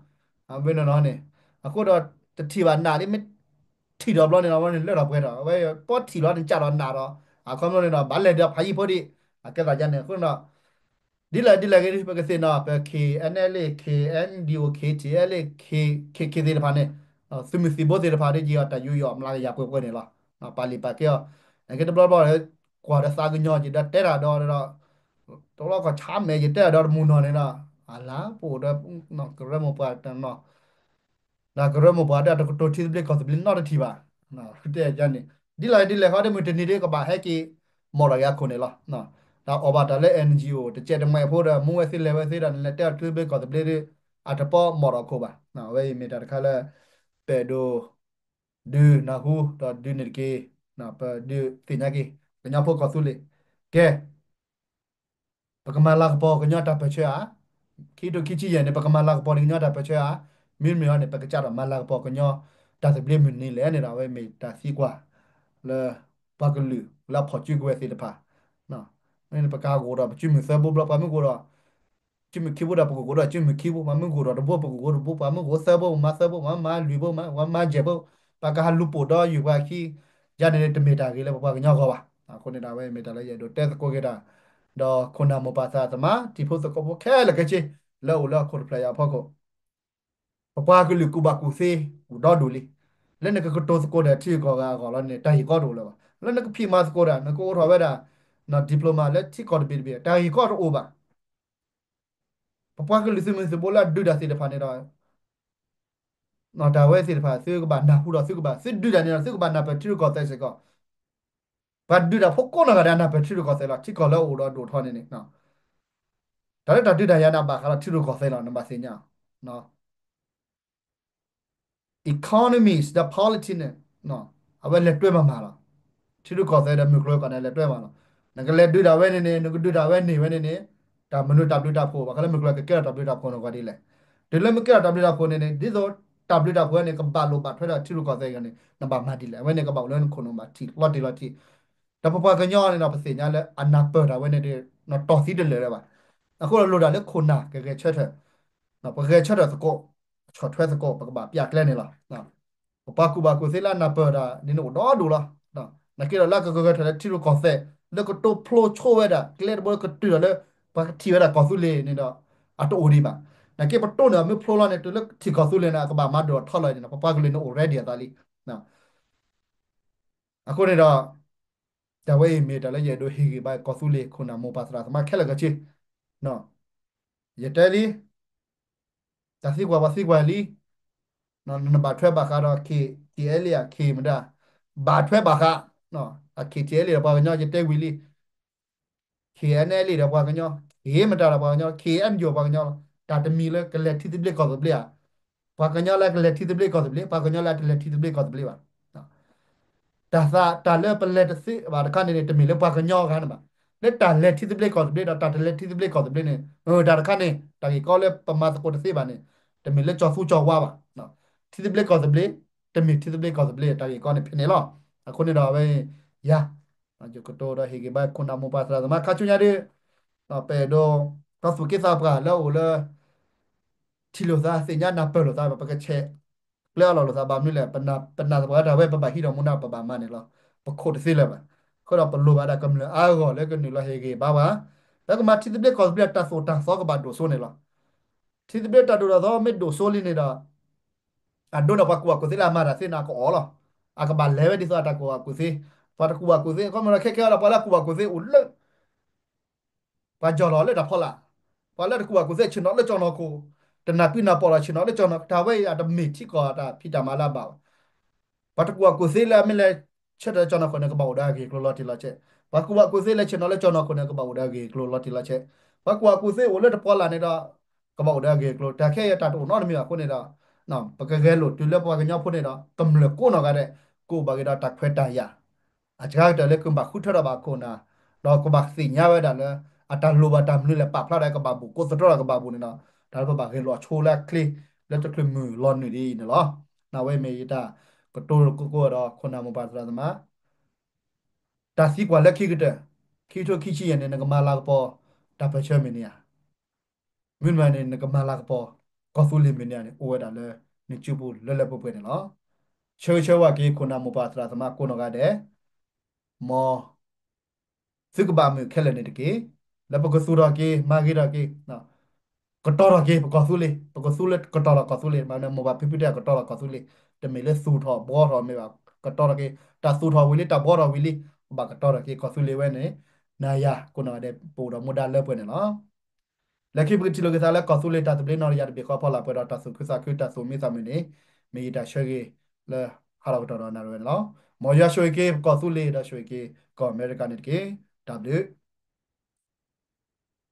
အဝဲန့ၣ်န့ၣ်, အဃိဒီး တထံၣ်ဘၣ်နာ်လံ မ့ၢ်ထံၣ်ဒီးဘျီန့ၣ်ဒီး အဝဲန့ၣ်လၢထီၣ်ပှဲၤဒီး အဝဲပီထံၣ်လီၤန့ၣ် ကးဒီးနာ်ဒီး အခီပညီန့ၣ်ဒီး ဘၣ်လဲၤဒီးဖးယံာ်ဖိဒံး အကဲသးယါန့ၣ် အဃိန့ၣ်ဒီး ဒ်လဲၣ်ဒ်လဲၣ်ဂ့ၤ ပကသ့ၣ်နီၣ် ပ K N L A K N D O K T L A K K သ့ၣ်တဖၣ်န့ၣ်, သုးမုၢ်သံၣ်ဘိသ့ၣ်တဖၣ်ဒ်ယံာ်အီၤ တၢ်ယူးယီၣ်အမျးကယၤပှဲၤပှဲၤန့ၣ်လီၤ. ပာ်လံာ်ပာ်ကဲအီၤ, နာ်က့တဘျီဘျီ ကွၢ်ဒီးသးကညီၤက့ၤဒီးတဲတၢ်ဒီး တဘျီခီၣ်ဆါမဲာ်ယတဲတၢ်ဒီးတမုၢ်နီၢ်န့ၣ်ဒီး အလါပအိၣ်ဒီး ကရၢမိၢ်ပှၢ်တနီၤ, ဒီးကရၢမိၢ်ပှၢ်ဒီးတကတိၤထံသဘျ့ကီၢ်သဘျ့နီတထံၣ်ဘၣ်, တဲယါန့ၣ်, ဒ်လဲၣ်ဒ်လဲၣ်ဃီဒီး မုၢ်တနံၤဒ်ကဘၣ်ဟဲက့ၤ မီၣ်ဒီးယၤခိၣ်န့ၣ်လီၤ. ဒီးအီၣ်ဘၣ်တၢ်လၢ N G O တကဲးတမှဲးဖိဒီး မူဝဲသ့လဲၤဝဲသ့ဒီး နလဲၤတဲအီၤထံသဘျ့ကီၢ်သဘျ့ဒီး အတပီမီၣ်ဒီးခိၣ်ဘၣ်. အဝဲအံၤမ့ၢ်တၢ်တခါလၢ ပအဲၣ်ဒိး ဒုးနၢ်ဟူ ဒီးဒုးန့ၢ်တက့ၢ်, ပဒုးသ့ၣ်ညါက့ၤ ကညီဖိကီၢ်သူလ့ၤ, ကဲ ပကမၤလၤကပီၤကညီတၢ်ပၢၢ်ဆၢဧါ, ခံကထိခံဆံယဲၢ်န့ၣ် ပကမၤလၤကပီၤန့ၣ်ကညီတၢ်ပၢၢ်ဆၢဧါ, မ့မ့ၢ်အီၤန့ၣ် ပကစးထီၣ်မၤလၤကပီၤကညီတၢ်သဘျ့မနုၤလဲၣ်န့ၣ်ဒီး အဝဲမ့ၢ်တၢ်သံကွၢ်လၢ ပှၤကလုာ်လၢအဖီၣ်စုကဝဲၤသ့ၣ်တဖၣ်, မ့ၢ်ပကဟးဂီၤဒီးပစုမုၢ်သၢဘိဘျီ ပှၤမ့ၢ်ဂီၤဒီး စုမုၢ်ခံဘိဒီး ပကဂီၤဒီးစုမုၢ်ခံဘိ, ပှၤမ့ၢ်ဂီၤဒီးတဘိ ပကဂီၤတဘိ, ပှၤမ့ၢ်ဂီၤသၢဘိ ပမၤသၢဘိ, ပှၤမၤလွံၢ်ဘိ ပှၤမၤယဲၢ်ဘိ, ပှၤကဟးလူၤပိာ်ဒီးယုၢ်ပှၤခံ, ယါန့ၣ်တမ့ၢ်တၢ်ဂ့ၤလၢပပှၤကညီဂီၢ်ဘၣ်. အဃိန့ၣ်ဒီး အဝဲမ့ၢ်တၢ်လၢယအဲၣ်ဒိးတဲသကိးက့ၤတၢ်, ဒီးခိၣ်နၢ်မိၢ်ပၢ်သရၣ်သမါ တံၤဖိသကိးဖိခဲလၢာ်ခဲဆ့ လၢအိၣ်လၢဟီၣ်ခိၣ်တဖျၢၣ်အံၤအဖီခိၣ် ပပှၤကလုာ်ကူၣ်ဘၣ်ကူၣ်သ့ အိၣ်ဒီဒူၣ်လံ. လၢနကကတိၤသကိးဒီးထံဂုၤကီၢ်ဂၤအဂီၢ်လီၤန့ၣ် တၢ်ဂ့ၢ်ကီတအိၣ်လၢၤဘၣ်. လၢနကဖံးမၤသကိးတၢ် နကအိးထီၣ်ဝဲဒၣ် diploma လၢထံကီၢ်တဘ့ၣ်တဘ့ၣ် တၢ်ဂ့ၢ်ကီတအိၣ်ဘၣ်. ပပှၤကလုာ်သုးမုၢ်သံၣ်ဘိလၢအဒုးတၢ်သ့ၣ်တဖၣ်န့ၣ်ဒီး တၢ်ဝဲသ့ၣ်တဖၣ် သုကဘၣ်နၢ်ဟူဒီးသုကဘၣ် သုဒုးတၢ်န့ၣ်ဒီး သုကဘၣ်နၢ်ပၢၢ်ထံရူၢ်ကီၢ်သဲးစ့ၢ်ကီး. ပှၤဒုးတၢ်ဖိကိးနီၢ်ဂၤဒဲး နၢ်ပၢၢ်ထံရူၢ်ကီၢ်သဲးလီၤ. ထံကီၢ်လၢအအိၣ်ဒီးဒိၣ်ထီၣ်န့ၣ်န့ၣ် တၢ်လၢတၢ်ဒုးတၢ်ယၤန့ၣ် ဘၣ်ဃးဒီးထံရူၢ်ကီၢ်သဲးလီၤ နဘၣ်သ့ၣ်ညါ economies, the politics န့ၣ် အဝဲလဲၤတွဲမၤမၤလီၤ. ထံရူၢ်ကီၢ်သဲးဒီးမုၢ်ကျိၤဝဲၤကွာ်န့ၣ် လဲၤတွဲမၤလီၤ. နကလဲၤဒုးတၢ်ဝဲန့ၣ်န့ၣ် နကဒုးတၢ်ဝဲန့ၣ်ဝဲန့ၣ်န့ၣ် တၢ်မနုၤတၢ်ဘျုးတၢ်ဖှိၣ် ဘၣ်ဃးလၢမုၢ်ကျိၤကကဲထီၣ်တၢ်ဘျုးတၢ်ဖှိၣ်နဂီၢ်ဒ်လဲၣ်. တုၤလၢမ့ၢ်ကဲထီၣ်တၢ်ဘျုးတၢ်ဖှိၣ်န့ၣ်န့ၣ် ဒ်သိးတၢ်ဘျုးတၢ်ဖှိၣ်ဝဲန့ၣ် ကဘၣ်လိာ်ဘၣ်ထွဲဒီးထံရူၢ်ကီၢ်သဲးအဂီၢ်န့ၣ် နဘၣ်မၤဒ်လဲၣ်. အဝဲန့ၣ်ကဘၣ်အိၣ်လၢနခိၣ်နူာ်ဘၣ်ထံၣ်လီၤတံၢ်လီၤဆဲး. ဒီးပပှၤကညီန့ၣ်ဒီး ပသ့ၣ်ညါလၢအနၢ်ပၢၢ်တၢ်ဝဲန့ၣ်ဒီး နတီၢ်သံတလၢာ်လၢၤဘၣ်. အဃိဒီးလိၣ်ဒၣ်လၢခိၣ်နၢ်ကဂဲၤဆၢထၢၣ် ပဂဲၤဆၢထၢၣ်သကိး ဆီၣ်ထွဲသကိး ပကဘၣ်ပျၢ်ကျဲန့ၣ်လီၤ. ပပှၤကူၣ်ဘၣ်ကူၣ်သ့လၢအနၢ်ပၢၢ်တၢ်န့ၣ်န့ၣ်အိၣ်ဒီဒူၣ်လီၤ. နာ်က့ဒီးလၢကဂဲၤဆၢထၢၣ်လၢထံရူၢ်ကီၢ်သဲး လၢကတိဖျိဆိဝဲဒၣ် ကျဲတဘိလၢကတုၤဒီးလၢ ပှၤကထံၣ်ဝဲဒၣ်ကီၢ်သူလ့ၤန့ၣ်ဒီး အတအိၣ်ဒံးဘၣ်. နာ်က့ပတိၢ်န့ၣ် အမ့ၢ်ဖျိလီၤန့ၣ် တုၤလၢထံၣ်ကီၢ်သူလ့ၤန့ၣ် အကဘၣ်မၤဒိၣ်ထီၣ်လီၤန့ၣ် ပပှၤကလုာ်န့ၣ်အိၣ် ready အသးလံ. အဃိန့ၣ်ဒီး တၢ်ဝဲအံၤမ့ၢ်တၢ်လၢယအဲၣ်ဒိးဟ့ၣ်ဂံၢ်ဘါကီၢ်သူလ့ၤခိၣ်နၢ်မိၢ်ပၢ်သရၣ်သမါခဲလၢာ်ခဲဆ့ ယတဲလံ, တၢ်သံကွၢ်ပှၤသံကွၢ်လံ, နဘၣ်ထွဲဘၣ်ဃးဒီး K T L A အခ့မတၤ, ဘၣ်ထွဲဘၣ်ဃး, အခ့ K T L A ဒီးပှၤကညီ ယတဲဝံၤလံ, K N L A ဒီးပှၤကညီ, ခ့မတၤဒီးပှၤကညီ, K N U ပှၤကညီလီၤ. တၢ်တမံၤလၢကလဲၤထံသဘျ့ကီၢ်သဘျ့ဧါ, ပှၤကညီလၢကလဲၤထံသဘျ့ကီၢ်သဘျ့, ပှၤကညီလၢအတလဲၤထံသဘျ့ကီၢ်သဘျ့ဘၣ်. တၢ်သးတၢ်လၢပလဲၤတသ့ဘၣ်တခါန့ၣ်န့ၣ် တမ့ၢ်လၢပှၤကညီဂၤန့ၣ်ဘၣ်. လၢတၢ်လဲၤထံသဘျ့ကီၢ်သဘျ့ဒီး တၢ်တလဲၤထံသဘျ့ကီၢ်သဘျ့န့ၣ် တၢ်တခါန့ၣ် တၢ်ဂ့ၢ်ကီလၢပမၤသကိးတသ့ဘၣ်န့ၣ် တမ့ၢ်လၢကၠီၤသူကၠီၤဝါဘၣ်. ထံသဘျ့ကီၢ်သဘျ့ တမ့ၢ်ထံသဘျ့ကီၢ်သဘျ့ တၢ်ဂ့ၢ်ကီန့ၣ်ဖဲန့ၣ်လီၤ. အဃိန့ၣ်ဒီးအဝဲ ယၤ ယကတိၤဒီးဟ့ၣ်ဂံၢ်ဘါခိၣ်နၢ်မိၢ်ပၢ်သရၣ်သမါခါဆူညါဒီး ပအဲၣ်ဒိး ဒီးသူၣ်က့သးပှၢ်လၢအအိၣ်လၢ ထံၣ်လိာ်သးသ့ၣ်ညါနၢ်ပၢၢ်လိာ်သး ပကဆဲးကျၢအလီၢ်လိာ်သးဘၣ်မနုၤလဲၣ်, ပနာ်သပှၢ်တၢ်ဝဲ ပဘၣ်ဟံးဒီးမူဒါ ပဘၣ်မၤန့ၣ်လီၤ. ပခိးတသ့လၢၤဘၣ်. အဃိဒီးပလိၣ်ဘၣ်ဒၣ်ကမျၢၢ်အါဂီၢ်လၢကနုာ်လီၤဟ့ၣ်ဂံၢ်ဘါပှၤ လၢကမၤထံသဘျ့ကီၢ်သဘျ့တၢ်သိၣ်တၢ်သီကဘၣ်ဒိၣ်စိန့ၣ်လီၤ. ထံသဘျ့တၢ်ဒိၣ်တၢ်သီမ့ၢ်ဒိၣ်စိလံန့ၣ်ဒီး အဒိဒီးပှၤကူၣ်ဘၣ်ကူၣ်သ့လၢအမၤတၢ်သ့န့ၣ် အကအီၣ်လီၤ. အကဘၣ်လဲၤဝဲဒ်သိးအတၢ်ကူၣ်ဘၣ်ကူၣ်သ့, ပှၤတကူၣ်ဘၣ်ကူၣ်သ့ အခီပညီဒီးခဲခဲအံၤဒီး ပှၤလၢအကူၣ်ဘၣ်ကူၣ်သ့အိၣ်လၢ ပှၤယီၢ်လီၤလၢတၢ်ဖီလာ်, ပှၤလၢတကူၣ်ဘၣ်ကူၣ်သ့ဆ့ၣ်နီၤလၢကၠီၤနီၤခိၣ်, တနၢ်ပံနၢ်ပီၣ်လီၤဆ့ၣ်နီၤလၢကၠီၤနီၤခိၣ်, တၢ်ဝဲအံၤအတမ့ၢ်ထံကီၢ်တၢ်ဖံးတၢ်မၤလၢအဘၣ်ဘၣ်. ပှၤတကူၣ်ဘၣ်ကူၣ်သ့လၢအမ့ၢ်လဲၤဆၢထၢၣ်လၢကၠီၤနီၤခိၣ်န့ၣ် ကဘၣ်အိၣ်ဒီးအဂ့ၢ်အကျိၤလီၤတံၢ်လီၤဆဲး, ပှၤကူၣ်ဘၣ်ကူၣ်သ့လဲၤဆ့ၣ်နီၤလၢကၠီၤနီၤခိၣ်န့ၣ် ကဘၣ်အိၣ်ဒီးအဂ့ၢ်အကျိၤလီၤတံၢ်လီၤဆဲး, ပှၤကူၣ်ဘၣ်ကူၣ်သ့အိၣ်လၢတပှီၤလၢ်န့ၣ်ဒီး ကဘၣ်အိၣ်ဒီးအဂ့ၢ်အကျိၤ, တၢ်ခဲအံၤတၢ်တအိၣ်နီတမံၤဘၣ်အဃိန့ၣ်ဒီး ပကဂဲၤလိာ်တုၤလၢပှၤကညီဖိန့ၣ်ဒီး ကမျၢၢ်ကိးနီၢ်ဂၤဒဲး ကအိၣ်ဘၣ်က့ၤဒီးတၢ်ခွဲးတၢ်ယာ် အစှၤကတၢၢ်လၢကဘၣ်ဃုထၢထီၣ်ဘၣ်ခိၣ်နၢ်, ဒီးကဘၣ်သ့ၣ်ညါဝဲဒၣ်လၢ အတၢ်လိၣ်ဘၣ်တၢ်မနုၤလဲၣ်ပာ်ဖျါဒီးကဘၣ်ဘိၣ်, ကိးသတြီဒီးကဘၣ်ဘိၣ်န့ၣ်ဒီး တၢ်လၢပဘၣ်ဂဲၤလိာ်ဆိလၢအချ့ လၢတချုးမုၢ်လီၤနုာ်ဒ်အံၤန့ၣ်လီၤ. နဝဲမ့ၢ်ယတၢ်ကတိၤကီကီဒီးခိၣ်နၢ်မိၢ်ပၢ်သရၣ်သမါ တၢ်သံကွၢ်လၢခံကတၢၢ်, ခံကထိခံဆံယဲၢ်န့ၣ် နကမၤလၤကပီၤ တၢ်ပၢၢ်ဆၢမ့ၢ်န့ၢ်ဧါ, မ့တမ့ၢ်န့ၣ် နကမၤလၤကပီၤ ကီၢ်သူလ့ၤမ့ၢ်န့ၢ်ဧါန့ၣ် အိၣ်ဝဲဒၣ်လၢ နစုပူၤလၢလၢပှဲၤပှဲၤန့ၣ်လီၤ. ဆၢဂ့ၤဆၢဝါက့ၤခိၣ်နၢ်မိၢ်ပၢ်သရၣ်သမါကိးနီၢ်ဂၤဒဲး, မ် သုကဘၣ်မုာ်ခဲလၢာ်န့ၣ်တက့ၢ်. လၢပကသူၣ်ထီၣ်က့ၤ မၤဂ့ၤထီၣ်က့ၤ ကတီၤထီၣ်က့ၤပကီၢ်သူလ့ၤ, ပကသူလၢကတီၤထီၣ်ကီၢ်သူလ့ၤ, မ့ၢ်မိၢ်ပၢ်ဖံဖုတဲကတီၤထီၣ်ကီၢ်သူလ့ၤ, တမ့ၢ်လၢသူၣ်ထီၣ်ဘှီထီၣ်မ့ၢ်ဘၣ်, ကတီၤထီၣ်က့ၤ, တၢ်သူၣ်ထီၣ်ဝံၤလံ တၢ်ဘှီထီၣ်ဝံၤလံ, ပဘၣ်ကတီၤထီၣ်က့ၤကီၢ်သူလ့ၤဝဲန့ၣ်, နၤယၤကိးနီၢ်ဂၤဒဲး ပအိၣ်ဒီးမူဒါလၢပှဲၤန့ၣ်လီၤ. လၢခံပကထံၣ်လိာ်က့ၤသးလၢကီၢ်သူလ့ၤတၢ်သဘျ့နီၢ်တယၢ်တဘ့ၣ်ဃီဖီလာ်ပှဲၤဒီးတၢ်သူၣ်ခုသးခုတၢ်သူၣ်မံသးမုာ်န့ၣ်, မ့ၢ်ယတၢ်ဆၢဂ့ၤလၢဟါလီၤကတီၢ်ဒီးနၤရဝဲန့ၣ်လီၤ. မ်ယွၤဆိၣ်ဂ့ၤက့ၤပကီၢ်သူလ့ၤဒီးဆိၣ်ဂ့ၤက့ၤကီၢ်အမဲရကၤန့ၣ်တက့ၢ်. တၢ်ဘျုး